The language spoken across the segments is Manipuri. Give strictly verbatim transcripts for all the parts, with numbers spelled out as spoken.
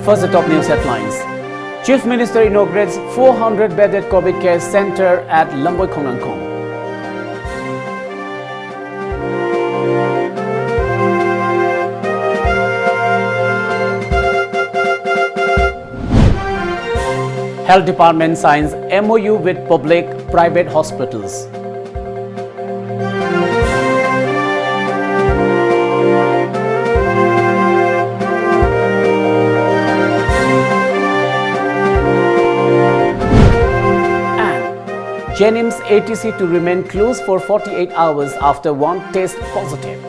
First, the top news headlines. Chief Minister inaugurates four hundred bedded COVID care center at Lamboi Khongnangkhong. Health Department signs M O U with public-private hospitals. And JNIMS A T C to remain closed for forty-eight hours after one test positive.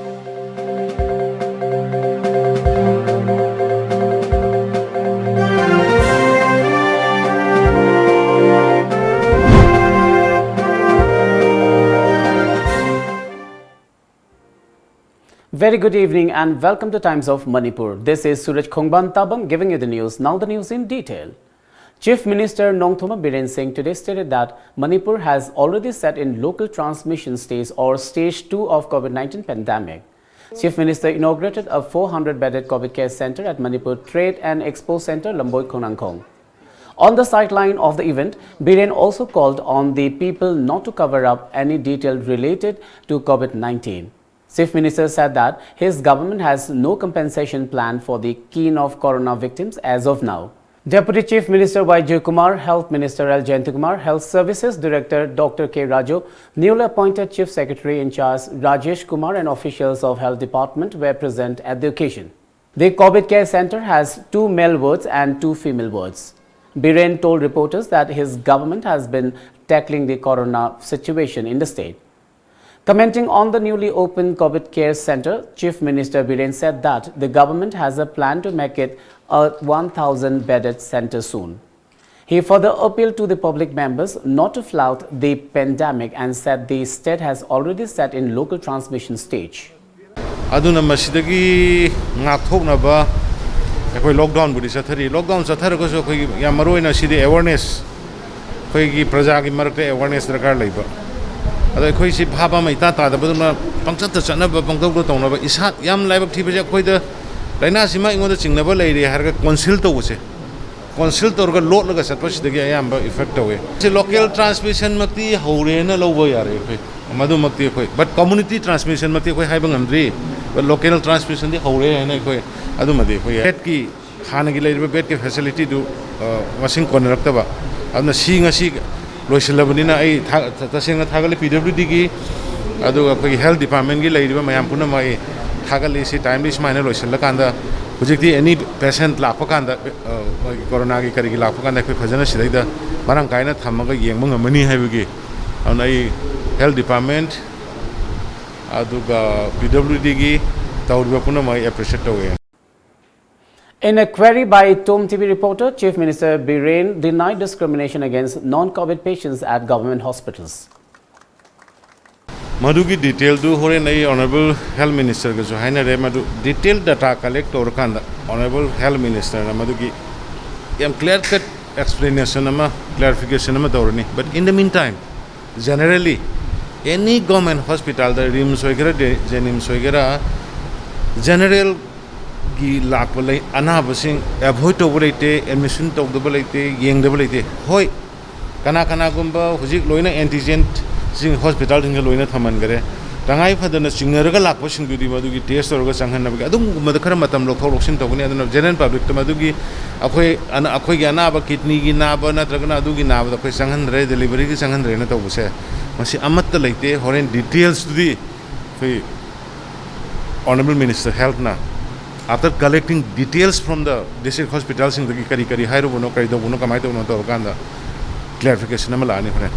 Very good evening and welcome to Times of Manipur. This is Suraj Khongban Tabam giving you the news. Now the news in detail. Chief Minister Nongthombam Biren Singh today stated that Manipur has already set in local transmission stage or stage two of COVID nineteen pandemic. Chief Minister inaugurated a four hundred bedded COVID care center at Manipur Trade and Expo Center, Lamboi Khongnangkhong. On the sideline of the event, Biren also called on the people not to cover up any detail related to COVID nineteen. Chief Minister said that his government has no compensation plan for the kin of corona victims as of now. Deputy Chief Minister Y Jayakumar, Health Minister L Jayantakumar, Health Services Director Doctor K Raju, newly appointed Chief Secretary in charge Rajesh Kumar and officials of Health Department were present at the occasion. The COVID care center has two male wards and two female wards. Biren told reporters that his government has been tackling the corona situation in the state. Commenting on the newly opened COVID care center, Chief Minister Biren said that the government has a plan to make it a one thousand bedded center soon. He further appealed to the public members not to flout the pandemic and said the state has already set in local transmission stage. ꯑꯗꯨꯅ ꯃꯁꯤꯗꯒꯤ ꯉꯥꯛꯊꯣꯛꯅꯕ ꯑꯩꯈꯣꯏ ꯂꯣꯛꯗꯥꯎꯟꯕꯨꯗꯤ ꯆꯠꯊꯔꯤ꯫ ꯂꯣꯛꯗꯥꯎꯟ ꯆꯠꯊꯔꯒꯁꯨ ꯑꯩꯈꯣꯏꯒꯤ ꯌꯥꯝ ꯃꯔꯨ ꯑꯣꯏꯅ ꯁꯤꯗꯤ ꯑꯦꯋꯥꯔꯅꯦꯁ, ꯑꯩꯈꯣꯏꯒꯤ ꯄ꯭ꯔꯖꯥꯒꯤ ꯃꯔꯛꯇ ꯑꯦꯋꯥꯔꯅꯦꯁ ꯗꯔꯀꯥꯔ ꯂꯩꯕ꯫ ꯑꯗꯣ ꯑꯩꯈꯣꯏꯁꯤ ꯚꯥꯕ ꯑꯃ ꯏꯇꯥ ꯇꯥꯗꯕꯗꯨꯅ ꯄꯪꯆꯠꯇ ꯆꯠꯅꯕ, ꯄꯪꯇꯧꯗ ꯇꯧꯅꯕ, ꯏꯁꯥ ꯌꯥꯝ ꯂꯥꯏꯕꯛ ꯊꯤꯕꯁꯦ ꯑꯩꯈꯣꯏꯗ ꯂꯥꯏꯅꯥꯁꯤꯃ ꯑꯩꯉꯣꯟꯗ ꯆꯤꯡꯅꯕ ꯂꯩꯔꯦ ꯍꯥꯏꯔꯒ ꯀꯣꯟꯁꯤꯜ ꯇꯧꯕꯁꯦ, ꯀꯣꯟꯁꯤꯜ ꯇꯧꯔꯒ ꯂꯣꯠꯂꯒ ꯆꯠꯄꯁꯤꯗꯒꯤ ꯑꯌꯥꯝꯕ ꯏꯐꯦꯛ ꯇꯧꯋꯦ꯫ ꯁꯤ ꯂꯣꯀꯦꯜ ꯇ꯭ꯔꯥꯟꯁꯃꯤꯁꯟꯃꯛꯇꯤ ꯍꯧꯔꯦꯅ ꯂꯧꯕ ꯌꯥꯔꯦ ꯑꯩꯈꯣꯏ, ꯃꯗꯨꯃꯛꯇꯤ ꯑꯩꯈꯣꯏ꯫ ꯕꯠ ꯀꯝꯃꯨꯅꯤꯇꯤ ꯇ꯭ꯔꯥꯟꯁꯃꯤꯁꯟꯃꯛꯇꯤ ꯑꯩꯈꯣꯏ ꯍꯥꯏꯕ ꯉꯝꯗ꯭ꯔꯤ, ꯕꯠ ꯂꯣꯀꯦꯜ ꯇ꯭ꯔꯥꯟꯁꯃꯤꯁꯟꯗꯤ ꯍꯧꯔꯦ ꯍꯥꯏꯅ ꯑꯩꯈꯣꯏ ꯑꯗꯨꯃꯗꯤ ꯑꯩꯈꯣꯏ ꯍꯦꯠꯀꯤ ꯍꯥꯟꯅꯒꯤ ꯂꯩꯔꯤꯕ ꯕꯦꯗꯀꯤ ꯐꯦꯁꯤꯂꯤꯇꯤꯗꯨ, ꯑ, ꯃꯁꯤꯡ ꯀꯣꯟꯅꯔꯛꯇꯕ꯫ ꯑꯗꯨꯅ ꯁꯤ ꯉꯁꯤ ꯂꯣꯏꯁꯤꯜꯂꯕꯅꯤꯅ ꯑꯩ ꯊꯥ-, ꯇ-, ꯇꯁꯦꯡꯅ ꯊꯥꯒꯠꯂꯤ ꯄꯤ ꯗꯕ꯭ꯂꯤꯎ ꯗꯤꯒꯤ, ꯑꯗꯨꯒ ꯑꯩꯈꯣꯏꯒꯤ ꯍꯦꯜꯊ ꯗꯤꯄꯥꯔꯠꯃꯦꯟꯒꯤ ꯂꯩꯔꯤꯕ ꯃꯌꯥꯝ ꯄꯨꯝꯅꯃꯛ ꯑꯩ ꯊꯥꯒꯠꯂꯤ꯫ ꯁꯤ ꯇꯥꯏꯝꯂꯤ ꯁꯨꯃꯥꯏꯅ ꯂꯣꯏꯁꯤꯜꯂꯀꯥꯟꯗ ꯍꯧꯖꯤꯛꯇꯤ ꯑꯦꯅꯤ ꯄꯦꯁꯦꯟꯠ ꯂꯥꯛꯄ ꯀꯥꯟꯗ, ꯑ, ꯃꯣꯏꯒꯤ ꯀꯣꯔꯣꯅꯥꯒꯤ ꯀꯔꯤꯒꯤ ꯂꯥꯛꯄ ꯀꯥꯟꯗ ꯑꯩꯈꯣꯏ ꯐꯖꯅ ꯁꯤꯗꯩꯗ ꯃꯔꯥꯡ ꯀꯥꯏꯅ ꯊꯝꯃꯒ ꯌꯦꯡꯕ ꯉꯝꯃꯅꯤ ꯍꯥꯏꯕꯒꯤ, ꯑꯗꯨꯅ ꯑꯩ ꯍꯦꯜꯊ ꯗꯤꯄꯥꯔꯠꯃꯦꯟꯠ ꯑꯗꯨꯒ ꯄꯤ ꯗꯕ꯭ꯂꯤꯎ ꯗꯤꯒꯤ ꯇꯧꯔꯤꯕ ꯄꯨꯝꯅꯃꯛ ꯑꯩ ꯑꯦꯄ꯭ꯔꯤꯁꯤꯌꯦꯠ ꯇꯧꯋꯦ꯫ In a query by Tom T V reporter, Chief Minister Biren denied discrimination against non-COVID patients at government hospitals. ꯃꯗꯨꯒꯤ ꯗꯤꯇꯦꯜꯗꯨ ꯍꯣꯔꯦꯟ ꯑꯩ ꯑꯣꯅꯔꯦꯕꯜ ꯍꯦꯜꯊ ꯃꯤꯅꯤꯁꯇꯔꯒꯁꯨ ꯍꯥꯏꯅꯔꯦ꯫ ꯃꯗꯨ ꯗꯤꯇꯦꯜ ꯗꯇꯥ ꯀꯂꯦꯛ ꯇꯧꯔꯀꯥꯟꯗ ꯑꯣꯅꯔꯦꯕꯜ ꯍꯦꯜꯊ ꯃꯤꯅꯤꯁꯇꯔꯅ ꯃꯗꯨꯒꯤ ꯌꯥꯝ ꯀ꯭ꯂꯤꯌꯥꯔ ꯀꯠ ꯑꯦꯛꯁꯄ꯭ꯂꯦꯅꯦꯁꯟ ꯑꯃ, ꯀ꯭ꯂꯦꯔꯤꯐꯤꯀꯦꯁꯟ ꯑꯃ ꯇꯧꯔꯅꯤ꯫ But in the meantime, generally, any government hospitalꯗ, RIMS ꯑꯣꯏꯒꯦꯔꯥ, ꯖꯦꯅꯤꯝꯁ ꯑꯣꯏꯒꯦꯔꯥ, ꯖꯦꯅꯔꯦꯜꯒꯤ ꯂꯥꯛꯄ ꯂꯩ, ꯑꯅꯥꯕꯁꯤꯡ ꯑꯦꯚꯣꯏꯗ ꯇꯧꯕ ꯂꯩꯇꯦ, ꯑꯦꯗꯃꯤꯁꯟ ꯇꯧꯗꯕ ꯂꯩꯇꯦ, ꯌꯦꯡꯗꯕ ꯂꯩꯇꯦ꯫ ꯍꯣꯏ, ꯀꯅꯥ ꯀꯅꯥꯒꯨꯝꯕ ꯍꯧꯖꯤꯛ ꯂꯣꯏꯅ ꯑꯦꯟꯇꯤꯖꯦꯟꯁꯤꯡ ꯍꯣꯁꯄꯤꯇꯥꯜꯁꯤꯡꯗ ꯂꯣꯏꯅ ꯊꯝꯍꯟꯈꯔꯦ꯫ ꯇꯉꯥꯏ ꯐꯗꯅ ꯆꯤꯡꯅꯔꯒ ꯂꯥꯛꯄꯁꯤꯡꯗꯨꯗꯤ ꯃꯗꯨꯒꯤ ꯇꯦꯁ ꯇꯧꯔꯒ ꯆꯪꯍꯟꯅꯕꯒꯤ ꯑꯗꯨꯒꯨꯝꯕꯗ ꯈꯔ ꯃꯇꯝ ꯂꯧꯊꯣꯛ ꯂꯧꯁꯤꯟ ꯇꯧꯒꯅꯤ꯫ ꯑꯗꯨꯅ ꯖꯦꯅꯔꯦꯜ ꯄꯕ꯭ꯂꯤꯛꯇ ꯃꯗꯨꯒꯤ ꯑꯩꯈꯣꯏ ꯑꯅ-, ꯑꯩꯈꯣꯏꯒꯤ ꯑꯅꯥꯕ ꯀꯤꯗꯅꯤꯒꯤ ꯅꯥꯕ ꯅꯠꯇ꯭ꯔꯒꯅ ꯑꯗꯨꯒꯤ ꯅꯥꯕꯗ ꯑꯩꯈꯣꯏ ꯆꯪꯍꯟꯗ꯭ꯔꯦ, ꯗꯦꯂꯤꯚꯔꯤꯒꯤ ꯆꯪꯍꯟꯗ꯭ꯔꯦꯅ ꯇꯧꯕꯁꯦ, ꯃꯁꯤ ꯑꯃꯠꯇ ꯂꯩꯇꯦ꯫ ꯍꯣꯔꯦꯟ ꯗꯤꯇꯦꯜꯁꯇꯨꯗꯤ ꯑꯩꯈꯣꯏ ꯑꯣꯅꯔꯦꯕꯜ ꯃꯤꯅꯤꯁꯇꯔ ꯍꯦꯜꯊꯅ, after collecting details from the district ꯍꯣꯁꯄꯤꯇꯥꯜꯁꯤꯡꯗꯒꯤ ꯀꯔꯤ ꯀꯔꯤ ꯍꯥꯏꯔꯨꯕꯅꯣ, ꯀꯔꯤ ꯇꯧꯕꯅꯣ, ꯀꯃꯥꯏꯅ ꯇꯧꯕꯅꯣ ꯇꯧꯔꯀꯥꯟꯗ ꯀ꯭ꯂꯦꯔꯤꯐꯤꯀꯦꯁꯟ ꯑꯃ ꯂꯥꯛꯑꯅꯤ ꯍꯣꯔꯦꯟ꯫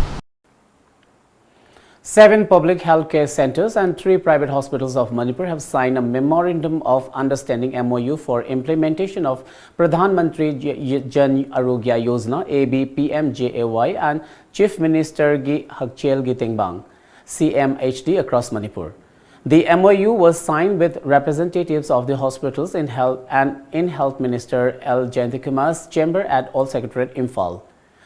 Seven public healthcare centers and three private hospitals of Manipur have signed a Memorandum of Understanding, M O U, for implementation of Pradhan Mantri Jan Arogya Yojana, A B P M J A Y, and Chief Minister Gi Hakchel Gi Tengbang, C M H D, across Manipur. The M O U was signed with representatives of the hospitals in health and in Health Minister L Jayantikumar's chamber at Old Secretariat, Imphal.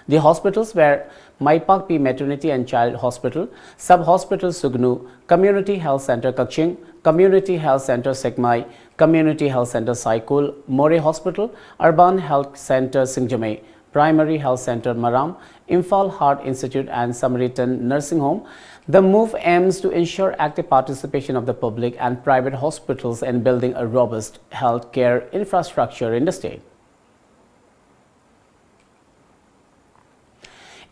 The hospitals were Maipakpi Maternity and Child Hospital, Sub Hospital Sugnu, Community Health Center Kakching, Community Health Center Sekmai, Community Health Centre Saikul, Moreh Hospital, Urban Health Centre Singjamei, Primary Health Centre Maram, Imphal Heart Institute and Samaritan Nursing Home. The move aims to ensure active participation of the public and private hospitals in building a robust healthcare infrastructure in the state.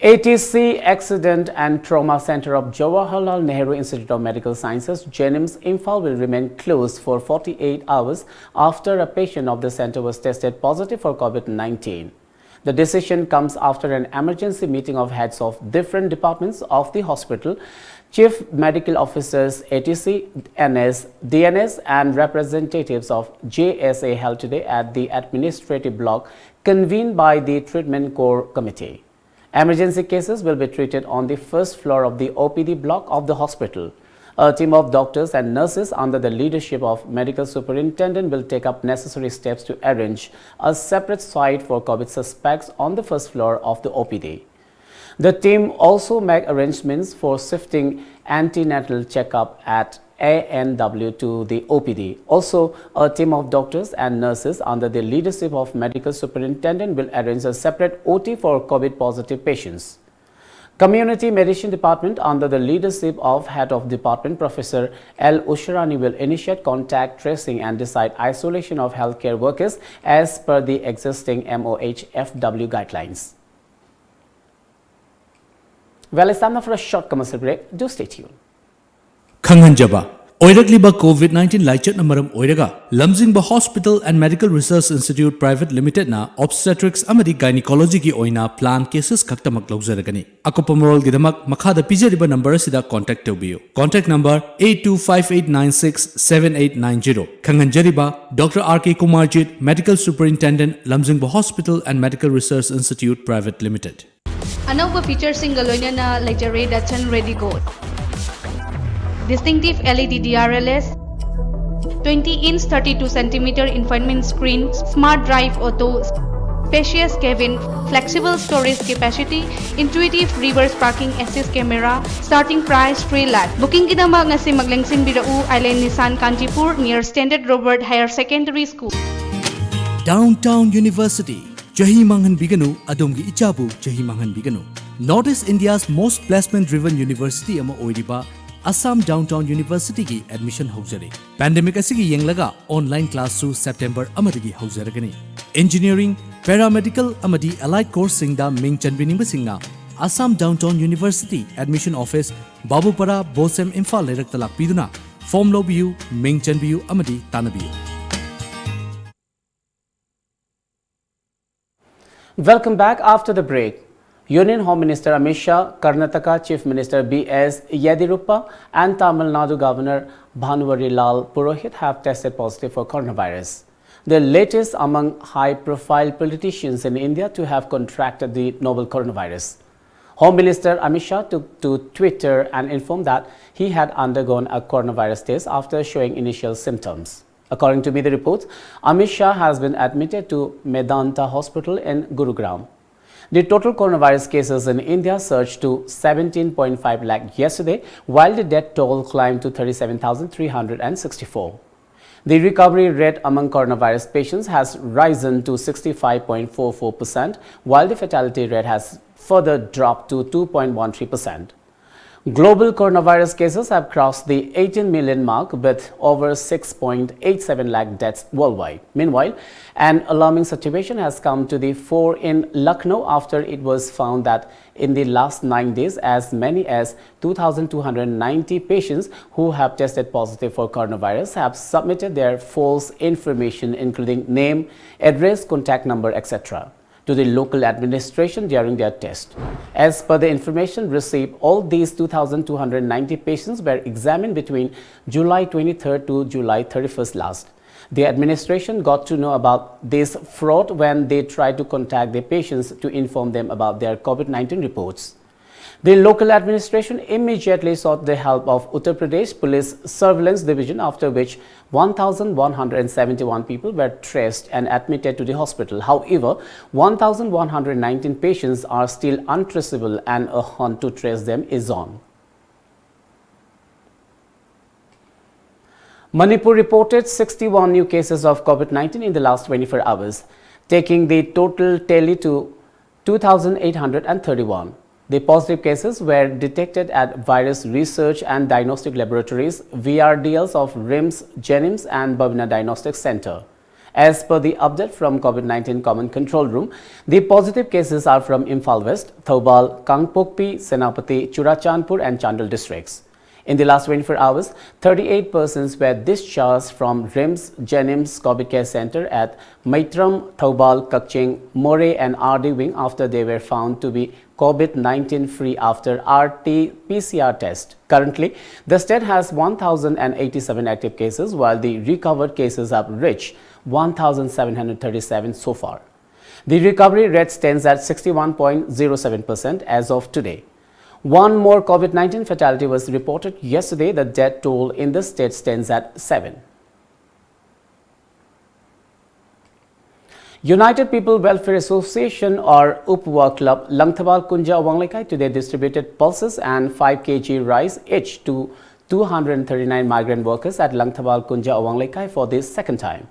A T C Accident and Trauma Centre of Jawaharlal Nehru Institute of Medical Sciences, JNIMS, Imphal will remain closed for forty-eight hours after a patient of the centre was tested positive for COVID nineteen. The decision comes after an emergency meeting of heads of different departments of the hospital, chief medical officers, A T C, N S, D N S, and representatives of J S A held today at the administrative block convened by the Treatment Core Committee. Emergency cases will be treated on the first floor of the O P D block of the hospital. A team of doctors and nurses under the leadership of medical superintendent will take up necessary steps to arrange a separate site for COVID suspects on the first floor of the O P D. The team also make arrangements for shifting antenatal checkup at A N W to the O P D. Also, a team of doctors and nurses under the leadership of medical superintendent will arrange a separate O T for COVID positive patients. Community Medicine Department under the leadership of Head of Department Professor L Usharani will initiate contact tracing and decide isolation of healthcare workers as per the existing M O H F W guidelines. Well, it's time now for a short commercial break. Do stay tuned. ꯈꯪꯍꯟꯖꯕ ꯑꯣꯏꯔꯛꯂꯤꯕ COVID nineteen ꯂꯥꯏꯆꯠꯅ ꯃꯔꯝ ꯑꯣꯏꯔꯒ ꯂꯝꯖꯤꯡꯕ Hospital and Medical Research Institute Private Limited ꯅ Obstetrics ꯑꯃꯗꯤ Gynecology ꯒꯤ ꯑꯣꯏꯅ plan cases ꯈꯛꯇꯃꯛ ꯂꯧꯖꯔꯒꯅꯤ꯫ ꯑꯀꯨꯞꯄ ꯃꯔꯣꯜꯒꯤꯗꯃꯛ ꯃꯈꯥꯗ ꯄꯤꯖꯔꯤꯕ number ꯑꯁꯤꯗ contact ꯇꯧꯕꯤꯌꯨ꯫ Contact number eight two five eight nine six seven eight nine zero꯫ ꯈꯪꯍꯟꯖꯔꯤꯕ Doctor R K Kumarjit, Medical Superintendent, ꯂꯝꯖꯤꯡꯕ Hospital and Medical Research Institute Private Limited꯫ ꯑꯅꯧꯕ featureꯁꯤꯡꯒ ꯂꯣꯏꯅꯅ ꯂꯩꯖꯔꯦ Datsun Redigo꯫ Distinctive L E D D R L S, twenty inch thirty-two centimeter infotainment screen, smart drive auto, spacious cabin, flexible storage capacity, intuitive reverse parking assist camera, starting price three lakh. Booking ꯒꯤꯗꯃꯛ ꯉꯁꯤꯃꯛ ꯂꯦꯡꯁꯤꯟꯕꯤꯔꯛꯎ, Island Nissan Kanchipur, near Standard Robert Higher Secondary School. Downtown University. ꯆꯍꯤ ꯃꯥꯡꯍꯟꯕꯤꯒꯅꯨ, ꯑꯗꯣꯝꯒꯤ ꯏꯆꯥꯕꯨ ꯆꯍꯤ ꯃꯥꯡꯍꯟꯕꯤꯒꯅꯨ꯫ North East India's most placement driven university ꯑꯃ ꯑꯣꯏꯔꯤꯕ Assam Downtown Universityꯒꯤ admission ꯍꯧꯖꯔꯦ꯫ Pandemic ꯑꯁꯤꯒꯤ ꯌꯦꯡꯂꯒ online classꯁꯨ September ꯑꯃꯗꯒꯤ ꯍꯧꯖꯔꯒꯅꯤ꯫ Engineering, Paramedical ꯑꯃꯗꯤ allied courseꯁꯤꯡꯗ ꯃꯤꯡ ꯆꯟꯕꯤꯅꯤꯡꯕꯁꯤꯡꯅ Assam Downtown University admission office, ꯕꯥꯕꯨꯄꯥꯔꯥ, ꯕꯣꯁꯦꯝ, Imphal ꯂꯩꯔꯛꯇ ꯂꯥꯛꯄꯤꯗꯨꯅ form ꯂꯧꯕꯤꯌꯨ, ꯃꯤꯡ ꯆꯟꯕꯤꯌꯨ ꯑꯃꯗꯤ ꯇꯥꯟꯅꯕꯤꯌꯨ꯫ Welcome back after the break. Union Home Minister Amit Shah, Karnataka Chief Minister B S Yediyurappa, and Tamil Nadu Governor Banwari Lal Purohit have tested positive for coronavirus, the latest among high-profile politicians in India to have contracted the novel coronavirus. Home Minister Amit Shah took to Twitter and informed that he had undergone a coronavirus test after showing initial symptoms. According to media reports, Amit Shah has been admitted to Medanta Hospital in Gurugram. The total coronavirus cases in India surged to seventeen point five lakh yesterday, while the death toll climbed to thirty-seven thousand three hundred sixty-four. The recovery rate among coronavirus patients has risen to sixty-five point four four percent, while the fatality rate has further dropped to two point one three percent. Global coronavirus cases have crossed the eighteen million mark with over six point eight seven lakh deaths worldwide. Meanwhile, an alarming situation has come to the fore in Lucknow after it was found that in the last nine days, as many as two thousand two hundred ninety patients who have tested positive for coronavirus have submitted their false information, including name, address, contact number, et cetera, to the local administration during their test. As per the information received, all these two thousand two hundred ninety patients were examined between July twenty-third to July thirty-first last. The administration got to know about this fraud when they tried to contact the patients to inform them about their COVID nineteen reports. The local administration immediately sought the help of Uttar Pradesh Police Surveillance Division, after which one thousand one hundred seventy-one people were traced and admitted to the hospital. However, one thousand one hundred nineteen patients are still untraceable and a hunt to trace them is on. Manipur reported sixty-one new cases of COVID nineteen in the last twenty-four hours, taking the total tally to two thousand eight hundred thirty-one. The positive cases were detected at Virus Research and Diagnostic Laboratories, V R D Ls, of RIMS, JNIMS, and Babina Diagnostic Center. As per the update from COVID nineteen Command Control Room, the positive cases are from Imphal West, Thoubal, Kangpokpi, Senapati, Churachandpur, and Chandel districts. In the last twenty-four hours, thirty-eight persons were discharged from RIMS JNIMS COVID Care Center at Maitram, Thoubal, Kakching, Moreh, and R D wing after they were found to be COVID nineteen free after R T P C R test. Currently, the state has one thousand eighty-seven active cases, while the recovered cases have reached one thousand seven hundred thirty-seven so far. The recovery rate stands at sixty-one point zero seven percent as of today. One more COVID nineteen fatality was reported yesterday. The death toll in the state stands at seven. United People Welfare Association, or UPWA Club, Langthawal Kunja Awanglekai today distributed pulses and five K G rice each to two hundred thirty-nine migrant workers at Langthawal Kunja Awanglekai for the second time.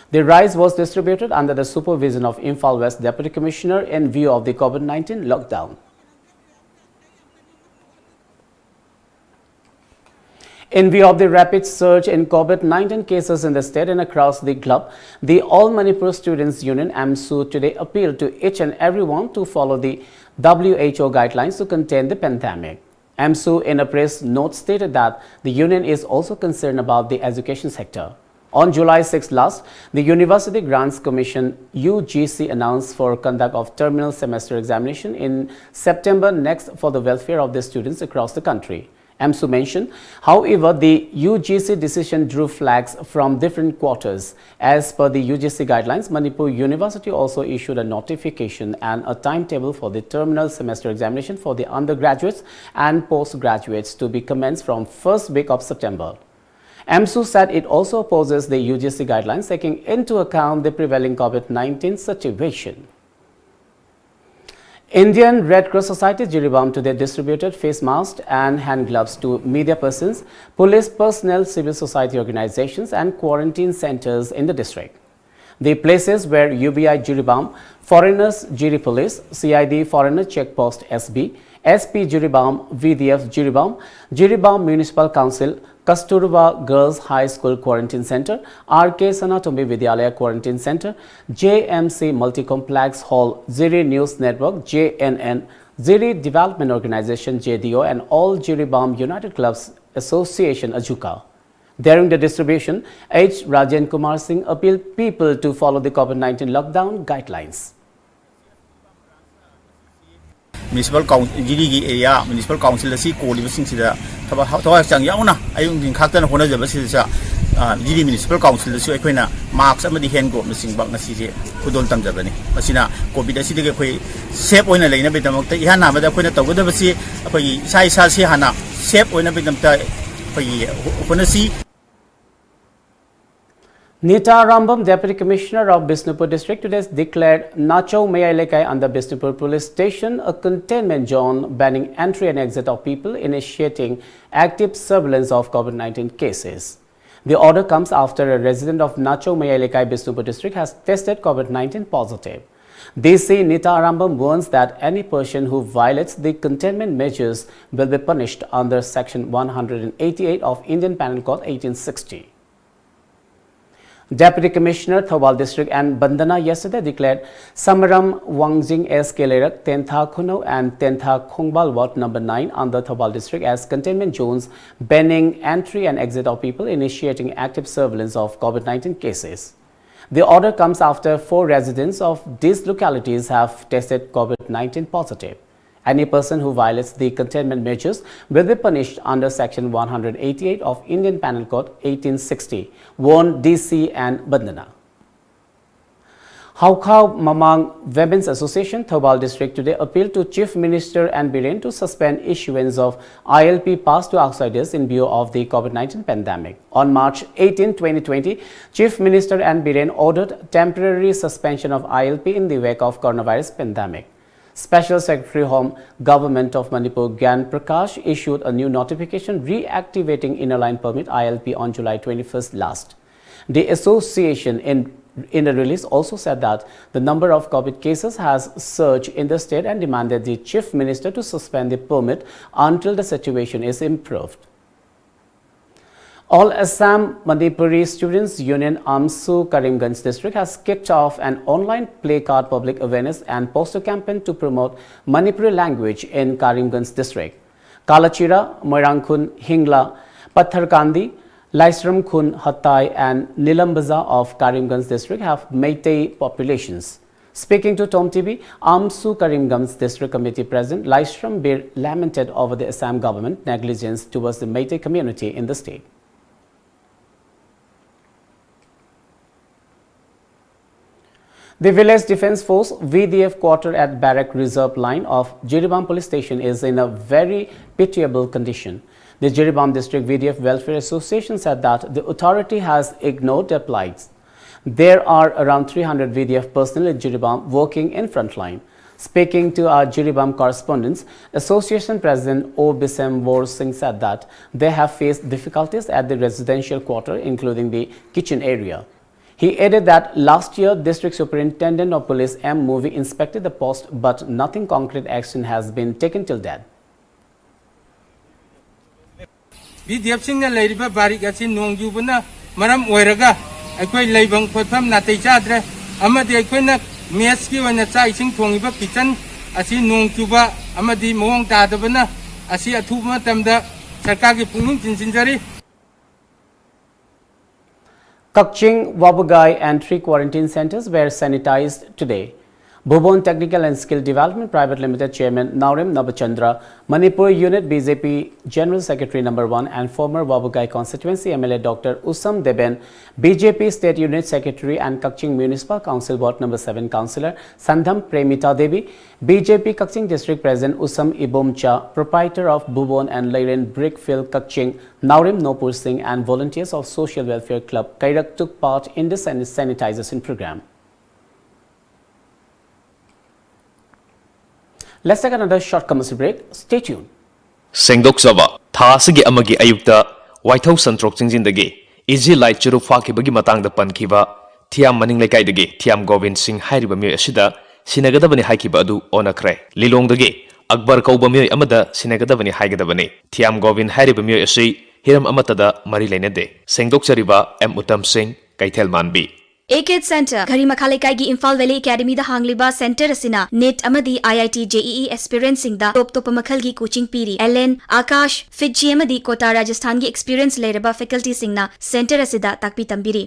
The rice was distributed under the supervision of Imphal West Deputy Commissioner in view of the COVID nineteen lockdown. In view of the rapid surge in COVID nineteen cases in the state and across the globe, the All Manipur Students Union, AMSU, today appealed to each and everyone to follow the W H O guidelines to contain the pandemic. AMSU, in a press note, stated that the union is also concerned about the education sector. On July sixth last, the University Grants Commission, U G C, announced for conduct of terminal semester examination in September next for the welfare of the students across the country. AMSU mentioned. However, the U G C decision drew flags from different quarters. As per the U G C guidelines, Manipur University also issued a notification and a timetable for the terminal semester examination for the undergraduates and postgraduates to be commenced from first week of September. AMSU said it also opposes the U G C guidelines taking into account the prevailing COVID nineteen situation. Indian Red Cross Society Jiribam today distributed face masks and hand gloves to media persons, police personnel, civil society organizations, and quarantine centers in the district. The places were U B I Jiribam, Foreigners Jiri Police, C I D Foreigner Check Post S B, S P Jiribam, V D F Jiribam, Jiribam Municipal Council, Kasturba Girls High School Quarantine Center, R K Sanatombi Vidyalaya Quarantine Center, J M C Multi-Complex Hall, Jiri News Network, J N N, Jiri Development Organization, J D O, and All Jiribam United Clubs Association, Ajuka. During the distribution, H Rajen Kumar Singh appealed people to follow the COVID nineteen lockdown guidelines. Municipal Council, ꯖꯤꯔꯤꯒꯤ ꯑꯦꯔꯤꯌꯥ ꯃ꯭ꯌꯨꯅꯤꯁꯤꯄꯥꯜ ꯀꯥꯎꯟꯁꯤꯜ ꯑꯁꯤ ꯀꯣꯜꯂꯤꯕꯁꯤꯡꯁꯤꯗ ꯊꯕꯛ ꯊꯋꯥꯏ ꯍꯛꯆꯥꯡ ꯌꯥꯎꯅ ꯑꯌꯨꯛ ꯅꯨꯡꯊꯤꯟ ꯈꯥꯛꯇꯅ ꯍꯣꯠꯅꯖꯕꯁꯤꯗ, ꯑ, ꯖꯤꯔꯤ ꯃ꯭ꯌꯨꯅꯤꯁꯤꯄꯥꯜ ꯀꯥꯎꯟꯁꯤꯜꯗꯁꯨ ꯑꯩꯈꯣꯏꯅ ꯃꯥꯛꯁ ꯑꯃꯗꯤ ꯍꯦꯟ ꯒ꯭ꯂꯣꯞꯅꯆꯤꯡꯕ ꯉꯁꯤꯁꯦ ꯈꯨꯗꯣꯜ ꯇꯝꯖꯕꯅꯤ꯫ ꯃꯁꯤꯅ ꯀꯣꯚꯤꯗ ꯑꯁꯤꯗꯒꯤ ꯑꯩꯈꯣꯏ ꯁꯦꯐ ꯑꯣꯏꯅ ꯂꯩꯅꯕꯒꯤꯗꯃꯛꯇ ꯏꯍꯥꯟ ꯍꯥꯟꯕꯗ ꯑꯩꯈꯣꯏꯅ ꯇꯧꯒꯗꯕꯁꯤ ꯑꯩꯈꯣꯏꯒꯤ ꯏꯁꯥ ꯏꯁꯥꯁꯤ ꯍꯥꯟꯅ ꯁꯦꯐ ꯑꯣꯏꯅꯕꯒꯤꯗꯃꯛꯇ ꯑꯩꯈꯣꯏꯒꯤ ꯍꯣꯠꯅꯁꯤ꯫ Nita Arambam, Deputy Commissioner of Bishnupur District, today declared Nachau Mayai Lekai under Bishnupur Police Station a containment zone, banning entry and exit of people, initiating active surveillance of COVID nineteen cases. The order comes after a resident of Nachau Mayai Lekai, Bishnupur District, has tested COVID nineteen positive. D C Nita Arambam warns that any person who violates the containment measures will be punished under Section one hundred eighty-eight of Indian Penal Code eighteen sixty. Deputy Commissioner Thoubal District and Bandana yesterday declared Samaram Wangjing S K Leirak, Tentha Khunou and Tentha Khongbal Ward number nine under Thoubal District as containment zones, banning entry and exit of people, initiating active surveillance of COVID nineteen cases. The order comes after four residents of these localities have tested COVID nineteen positive. Any person who violates the containment measures will be punished under Section one hundred eighty-eight of Indian Penal Code eighteen sixty, warned D C and Bandhana. Haukhau Mamang Women's Association, Thoubal District, today appealed to Chief Minister N Biren to suspend issuance of I L P pass to outsiders in view of the COVID nineteen pandemic. On March eighteen, twenty twenty, Chief Minister N Biren ordered temporary suspension of I L P in the wake of coronavirus pandemic. Special Secretary Home, Government of Manipur, Gyan Prakash, issued a new notification reactivating Inner Line Permit, I L P, on July twenty-first last. The association in, in a release also said that the number of COVID cases has surged in the state and demanded the Chief Minister to suspend the permit until the situation is improved. All Assam Manipuri Students Union, AMSU, Karimganj District has kicked off an online placard public awareness and poster campaign to promote Manipuri language in Karimganj District. Kalachira, Moirangkhun, Hingla, Patharkandi, Laisram Khun, Hattai, and Nilam Bazar of Karimganj District have Meitei populations. Speaking to Tom T V, AMSU Karimganj District Committee President Laisram Bir lamented over the Assam government negligence towards the Meitei community in the state. The Village Defence Force, V D F, quarter at Barrack Reserve Line of Jiribam Police Station is in a very pitiable condition. The Jiribam District V D F Welfare Association said that the authority has ignored their plights. There are around three hundred V D F personnel in Jiribam working in frontline. Speaking to our Jiribam correspondents, Association President O Bisem Vor Singh said that they have faced difficulties at the residential quarter, including the kitchen area. He added that last year, District Superintendent of Police M Movi inspected the post, but nothing concrete action has been taken till then. V D ꯑꯦꯐꯁꯤꯡꯅ ꯂꯩꯔꯤꯕ ꯕꯥꯔꯤꯛ ꯑꯁꯤ ꯅꯣꯡ ꯆꯨꯕꯅ ꯃꯔꯝ ꯑꯣꯏꯔꯒ ꯑꯩꯈꯣꯏ ꯂꯩꯐꯝ ꯈꯣꯠꯐꯝ ꯅꯥꯇꯩ ꯆꯥꯗ꯭ꯔꯦ, ꯑꯃꯗꯤ ꯑꯩꯈꯣꯏꯅ ꯃꯦꯁꯀꯤ ꯑꯣꯏꯅ ꯆꯥꯛ ꯏꯁꯤꯡ ꯊꯣꯡꯉꯤꯕ ꯀꯤꯆꯟ ꯑꯁꯤ ꯅꯣꯡ ꯆꯨꯕ ꯑꯃꯗꯤ ꯃꯑꯣꯡ ꯇꯥꯗꯕꯅ ꯑꯁꯤ ꯑꯊꯨꯕ ꯃꯇꯝꯗ ꯁꯔꯀꯥꯔꯒꯤ ꯄꯨꯛꯅꯤꯡ ꯆꯤꯟꯁꯤꯟꯖꯔꯤ꯫ Kakching, Wabugai, and three quarantine centers were sanitized today. Bhuban Technical and Skill Development Private Limited Chairman Naorem Nabachandra, Manipur Unit B J P General Secretary number one and former Wabugai Constituency M L A Doctor Usam Deben, B J P State Unit Secretary and Kakching Municipal Council Ward number seven Councillor Sandham Premita Devi, B J P Kakching District President Usam Ibomcha, proprietor of Bhuban and Leiren Brick Field Kakching, Naorem Nopur Singh and volunteers of Social Welfare Club Kairak took part in the san- sanitization program. Let's take another short commercial break. Stay tuned. ꯁꯦꯡꯗꯣꯛꯆꯕ꯫ ꯊꯥ ꯑꯁꯤꯒꯤ ꯑꯃꯒꯤ ꯑꯌꯨꯛꯇ ꯋꯥꯏꯊꯧ ꯁꯟꯇ꯭ꯔꯣꯛ ꯆꯤꯡꯖꯤꯟꯗꯒꯤ ꯏꯖꯤ ꯂꯥꯏꯠ ꯆꯨꯔꯨꯞ ꯐꯥꯈꯤꯕꯒꯤ ꯃꯇꯥꯡꯗ ꯄꯟꯈꯤꯕ ꯊꯤꯌꯥꯝ ꯃꯅꯤꯡ ꯂꯩꯀꯥꯏꯗꯒꯤ ꯊꯤꯌꯥꯝ ꯒꯣꯕꯤꯟ ꯁꯤꯡ ꯍꯥꯏꯔꯤꯕ ꯃꯤꯑꯣꯏ ꯑꯁꯤꯗ ꯁꯤꯟꯅꯒꯗꯕꯅꯤ ꯍꯥꯏꯈꯤꯕ ꯑꯗꯨ ꯑꯣꯟꯅꯈ꯭ꯔꯦ꯫ ꯂꯤꯂꯣꯡꯗꯒꯤ ꯑꯛꯕꯔ ꯀꯧꯕ ꯃꯤꯑꯣꯏ ꯑꯃꯗ ꯁꯤꯟꯅꯒꯗꯕꯅꯤ ꯍꯥꯏꯒꯗꯕꯅꯤ꯫ ꯊꯤꯌꯥꯝ ꯒꯣꯕꯤꯟ ꯍꯥꯏꯔꯤꯕ ꯃꯤꯑꯣꯏ ꯑꯁꯤ ꯍꯤꯔꯝ ꯑꯃꯠꯇꯗ ꯃꯔꯤ ꯂꯩꯅꯗꯦ꯫ ꯁꯦꯡꯗꯣꯛꯆꯔꯤꯕ ꯑꯦꯝ ꯎꯇꯝ ꯁꯤꯡ, ꯀꯩꯊꯦꯜ ꯃꯥꯟꯕꯤ꯫ ꯑꯦ ꯀꯦꯠ ꯁꯦꯟꯇꯔ, ꯘꯔꯤꯃꯈꯥ ꯂꯩꯀꯥꯏꯒꯤ ꯏꯝꯐꯥꯜ ꯚꯦꯂꯤ ꯑꯦꯀꯥꯗꯃꯤꯗ ꯍꯥꯡꯂꯤꯕ ꯁꯦꯟꯇꯔ ꯑꯁꯤꯅ ꯅꯤꯠ ꯑꯃꯗꯤ ꯑꯥꯏ ꯑꯥꯏ ꯇꯤ ꯖꯦ ꯏ ꯏ ꯑꯦꯁꯄꯤꯔꯦꯟꯠꯁꯤꯡꯗ ꯇꯣꯞ ꯇꯣꯞꯄ ꯃꯈꯜꯒꯤ ꯀꯣꯆꯤꯡ ꯄꯤꯔꯤ꯫ ꯑꯦꯂꯦꯟ, ꯑꯥꯀꯥꯁ, ꯐꯤꯠꯖꯤ ꯑꯃꯗꯤ ꯀꯣꯇꯥ ꯔꯥꯖꯁꯊꯥꯟꯒꯤ ꯑꯦꯛꯁꯄꯤꯔꯤꯌꯦꯟꯁ ꯂꯩꯔꯕ ꯐꯦꯀꯜꯇꯤꯁꯤꯡꯅ ꯁꯦꯟꯇꯔ ꯑꯁꯤꯗ ꯇꯥꯛꯄꯤ ꯇꯝꯕꯤꯔꯤ꯫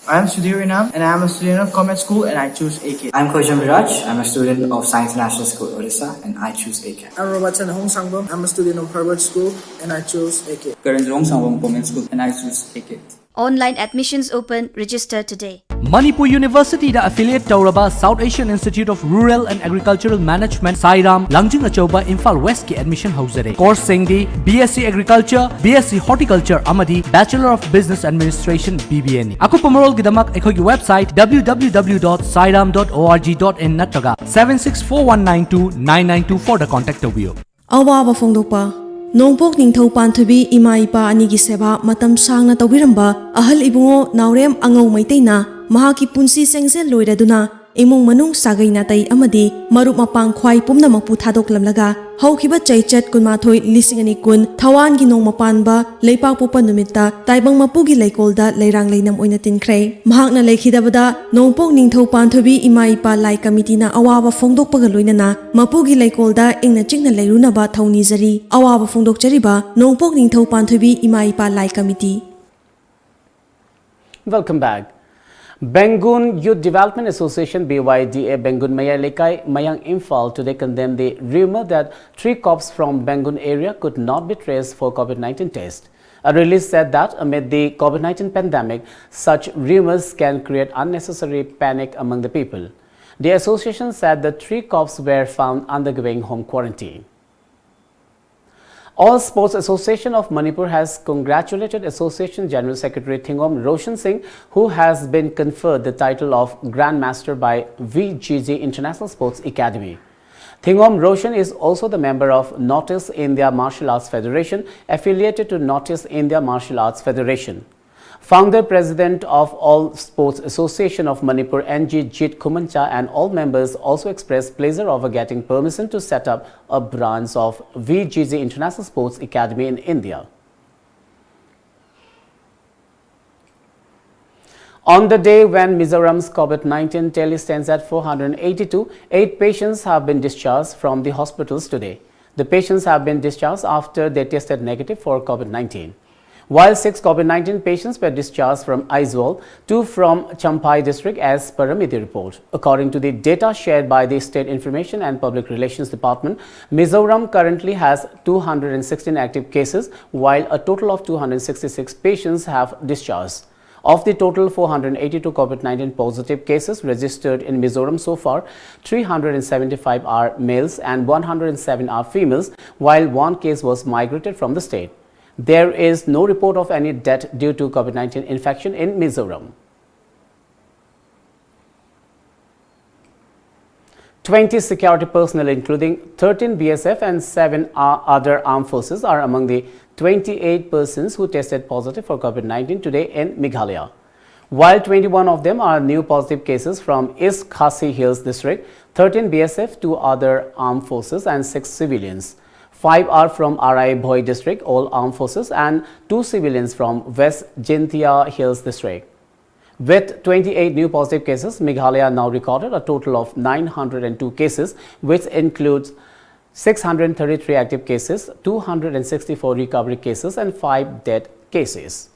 I am Sudhir Inam and I am a student of Comet School and I choose A K. I am Khoisham Viraj. I am a student of Science National School, Odisha, and I choose A K. I am Robertson Hongsangam. I am a student of Harvard School and I choose A K. Karanjong Sangam Comet School and I choose A K. Online admissions open, register today. Manipur ꯌꯨꯅꯤꯚꯔꯁꯤꯇꯤꯗ ꯑꯦꯐꯤꯂꯤꯌꯦꯠ ꯇꯧꯔꯕ South Asian Institute of Rural and Agricultural Management, ꯁꯥꯏꯔꯥꯝ, ꯂꯥꯡꯖꯤꯡ ꯑꯆꯧꯕ, ꯏꯝꯐꯥꯜ ꯋꯦꯁꯀꯤ admission ꯍꯧꯖꯔꯦ꯫ ꯀꯣꯔꯁꯁꯤꯡꯗꯤ B S C Agriculture, B S C Horticulture ꯑꯃꯗꯤ Bachelor of Business Administration, B B A ꯅꯤ꯫ ꯑꯀꯨꯞꯄ ꯃꯔꯣꯜꯒꯤꯗꯃꯛ ꯑꯩꯈꯣꯏꯒꯤ website W W W dot sairam dot org dot in ꯅꯠꯇ꯭ꯔꯒ seven six four one nine two nine nine two four ꯗ contact ꯇꯧꯕꯤꯌꯨ꯫ ꯑꯋꯥꯕ ꯐꯣꯡꯗꯣꯛꯄ꯫ ꯅꯣꯡꯄꯣꯛ ꯅꯤꯡꯊꯧ ꯄꯥꯟꯊꯣꯏꯕꯤ ꯏꯃꯥ ꯏꯄꯥ ꯑꯅꯤꯒꯤ ꯁꯦꯕꯥ ꯃꯇꯝ ꯁꯥꯡꯅ ꯇꯧꯕꯤꯔꯝꯕ ꯑꯍꯜ ꯏꯕꯨꯡꯉꯣ ꯅꯥꯎꯔꯦꯝ ꯑꯉꯧ ꯃꯩꯇꯩꯅ ꯃꯍꯥꯛꯀꯤ ꯄꯨꯟꯁꯤ ꯆꯦꯡꯖꯦꯜ ꯂꯣꯏꯔꯗꯨꯅ ꯏꯃꯨꯡ ꯃꯅꯨꯡ ꯁꯥꯒꯩ ꯅꯥꯇꯩ ꯑꯃꯗꯤ ꯃꯔꯨꯞ ꯃꯄꯥꯡ ꯈ꯭ꯋꯥꯏ ꯄꯨꯝꯅꯃꯛꯄꯨ ꯊꯥꯗꯣꯛꯂꯝꯂꯒ ꯍꯧꯈꯤꯕ ꯆꯩꯆꯠ ꯀꯨꯟꯃꯥꯊꯣꯏ ꯂꯤꯁꯤꯡ ꯑꯅꯤ ꯀꯨꯟ ꯊꯋꯥꯟꯒꯤ ꯅꯣꯡꯃ ꯄꯥꯟꯕ ꯂꯩꯄꯥꯛꯄꯣꯛꯄ ꯅꯨꯃꯤꯠꯇ ꯇꯥꯏꯕꯪ ꯃꯄꯨꯒꯤ ꯂꯩꯀꯣꯜꯗ ꯂꯩꯔꯥꯡ ꯂꯩꯅꯝ ꯑꯣꯏꯅ ꯇꯤꯟꯈ꯭ꯔꯦ꯫ ꯃꯍꯥꯛꯅ ꯂꯩꯈꯤꯗꯕꯗ ꯅꯣꯡꯄꯣꯛ ꯅꯤꯡꯊꯧ ꯄꯥꯟꯊꯣꯏꯕꯤ ꯏꯃꯥ ꯏꯄꯥ ꯂꯥꯏ ꯀꯃꯤꯇꯤꯅ ꯑꯋꯥꯕ ꯐꯣꯡꯗꯣꯛꯄꯒ ꯂꯣꯏꯅꯅ ꯃꯄꯨꯒꯤ ꯂꯩꯀꯣꯜꯗ ꯏꯪꯅ ꯆꯤꯛꯅ ꯂꯩꯔꯨꯅꯕ ꯊꯧꯅꯤꯖꯔꯤ꯫ ꯑꯋꯥꯕ ꯐꯣꯡꯗꯣꯛꯆꯔꯤꯕ ꯅꯣꯡꯄꯣꯛ ꯅꯤꯡꯊꯧ ꯄꯥꯟꯊꯣꯏꯕꯤ ꯏꯃꯥ ꯏꯄꯥ ꯂꯥꯏ committee. Welcome back. Bengun Youth Development Association, B Y D A, Bengun Mayar Lekai, Mayang Imphal today condemned the rumor that three cops from Bengun area could not be traced for COVID nineteen test. A release said that amid the COVID nineteen pandemic, such rumors can create unnecessary panic among the people. The association said the three cops were found undergoing home quarantine. All Sports Association of Manipur has congratulated Association General Secretary Thingom Roshan Singh, who has been conferred the title of Grandmaster by V G G International Sports Academy. Thingom Roshan is also the member of Northeast India Martial Arts Federation, affiliated to Northeast India Martial Arts Federation. Founder President of All Sports Association of Manipur, N G Jit Khumancha, and all members also expressed pleasure over getting permission to set up a branch of V G G International Sports Academy in India. On the day when Mizoram's COVID nineteen tally stands at four hundred eighty-two, eight patients have been discharged from the hospitals today. The patients have been discharged after they tested negative for COVID nineteen. While six COVID nineteen patients were discharged from Aizawl, two from Champhai district, as per a media report. According to the data shared by the State Information and Public Relations Department, Mizoram currently has two hundred sixteen active cases, while a total of two hundred sixty-six patients have discharged. Of the total four hundred eighty-two COVID nineteen positive cases registered in Mizoram so far, three hundred seventy-five are males and one hundred seven are females, while one case was migrated from the state. There is no report of any death due to COVID nineteen infection in Mizoram. Twenty security personnel, including thirteen B S F and seven o- other armed forces, are among the twenty-eight persons who tested positive for COVID nineteen today in Meghalaya. While twenty-one of them are new positive cases from East Khasi Hills district, thirteen B S F, two other armed forces, and six civilians. Five are from R I Bhoi district, all armed forces, and two civilians from West Jaintia Hills district. With twenty-eight new positive cases, Meghalaya now recorded a total of nine hundred two cases, which includes six hundred thirty-three active cases, two hundred sixty-four recovery cases, and five death cases.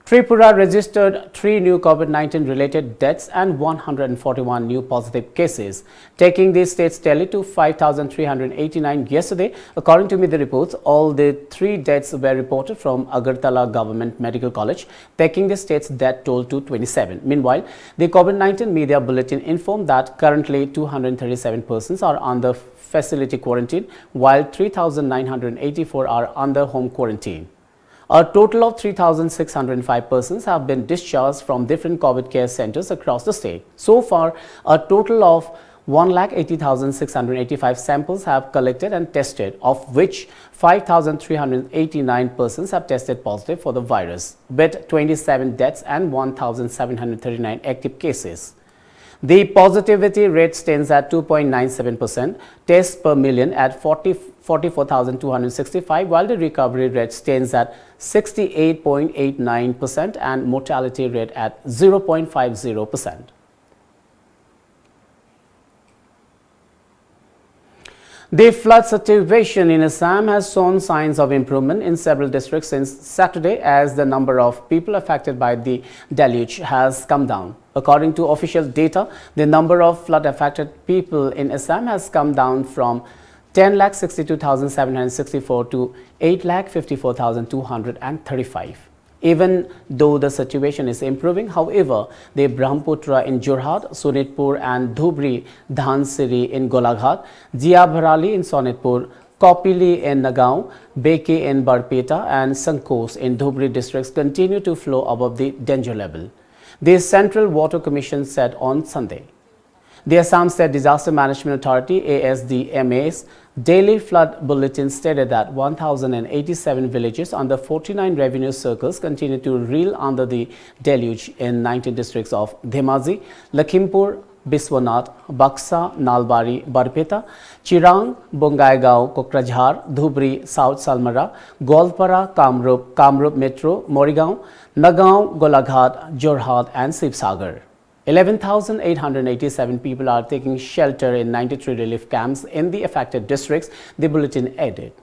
Tripura registered three new COVID nineteen related deaths and one hundred forty-one new positive cases, taking the state's tally to five thousand three hundred eighty-nine yesterday, according to media reports. All the three deaths were reported from Agartala Government Medical College, taking the state's death toll to twenty-seven. Meanwhile, the COVID nineteen media bulletin informed that currently two hundred thirty-seven persons are under facility quarantine, while three thousand nine hundred eighty-four are under home quarantine. A total of three thousand six hundred five persons have been discharged from different COVID care centers across the state. So far, a total of one lakh eighty thousand six hundred eighty-five samples have collected and tested, of which five thousand three hundred eighty-nine persons have tested positive for the virus, with twenty-seven deaths and one thousand seven hundred thirty-nine active cases. The positivity rate stands at two point nine seven percent, tests per million at forty, forty-four thousand two hundred sixty-five, while the recovery rate stands at sixty-eight point eight nine percent and mortality rate at zero point five zero percent. The flood situation in Assam has shown signs of improvement in several districts since Saturday, as the number of people affected by the deluge has come down. According to official data, the number of flood affected people in Assam has come down from ten lakh sixty-two thousand seven hundred sixty-four to eight lakh fifty-four thousand two hundred thirty-five. Even though the situation is improving, however, the Brahmaputra in Jorhat, Sonitpur and Dhubri, Dhansiri in Golaghat, Jiabharali in Sonitpur, Kopili in Nagaon, Beki in Barpeta and Sankos in Dhubri districts continue to flow above the danger level, the Central Water Commission said on Sunday. The Assam State Disaster Management Authority, A S D M A's daily flood bulletin stated that one thousand eighty-seven villages under forty-nine revenue circles continue to reel under the deluge in nineteen districts of Dhemaji, Lakhimpur, Biswanath, Baksa, Nalbari, Barpeta, Chirang, Bongaigaon, Kokrajhar, Dhubri, South Salmara, Goalpara, Kamrup, Kamrup Metro, Morigaon, Nagaon, Golaghat, Jorhat and Sibsagar. Eleven thousand eight hundred eighty-seven people are taking shelter in ninety-three relief camps in the affected districts, the bulletin added.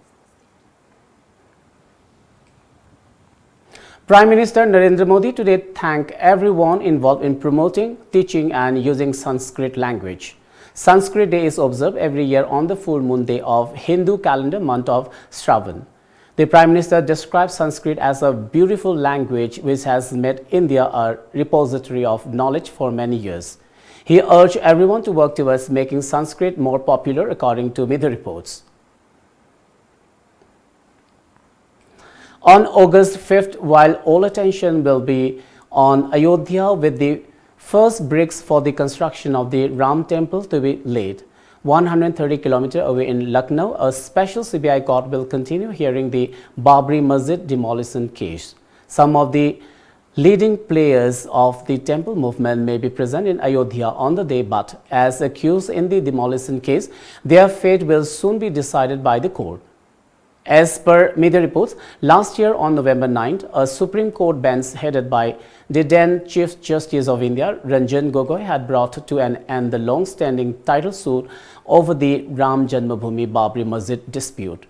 Prime Minister Narendra Modi today thanked everyone involved in promoting, teaching and using Sanskrit language. Sanskrit Day is observed every year on the full moon day of Hindu calendar month of Shravan. The Prime Minister described Sanskrit as a beautiful language which has made India a repository of knowledge for many years. He urged everyone to work towards making Sanskrit more popular, according to media reports. On August fifth, while all attention will be on Ayodhya with the first bricks for the construction of the Ram Temple to be laid, one hundred thirty kilometers away in Lucknow, a special C B I court will continue hearing the Babri Masjid demolition case. Some of the leading players of the temple movement may be present in Ayodhya on the day, but as accused in the demolition case, their fate will soon be decided by the court. As per media reports, last year on November ninth, a Supreme Court bench headed by the then Chief Justice of India, Ranjan Gogoi, had brought to an end the long-standing title suit over the Ram Janmabhoomi Babri Masjid dispute.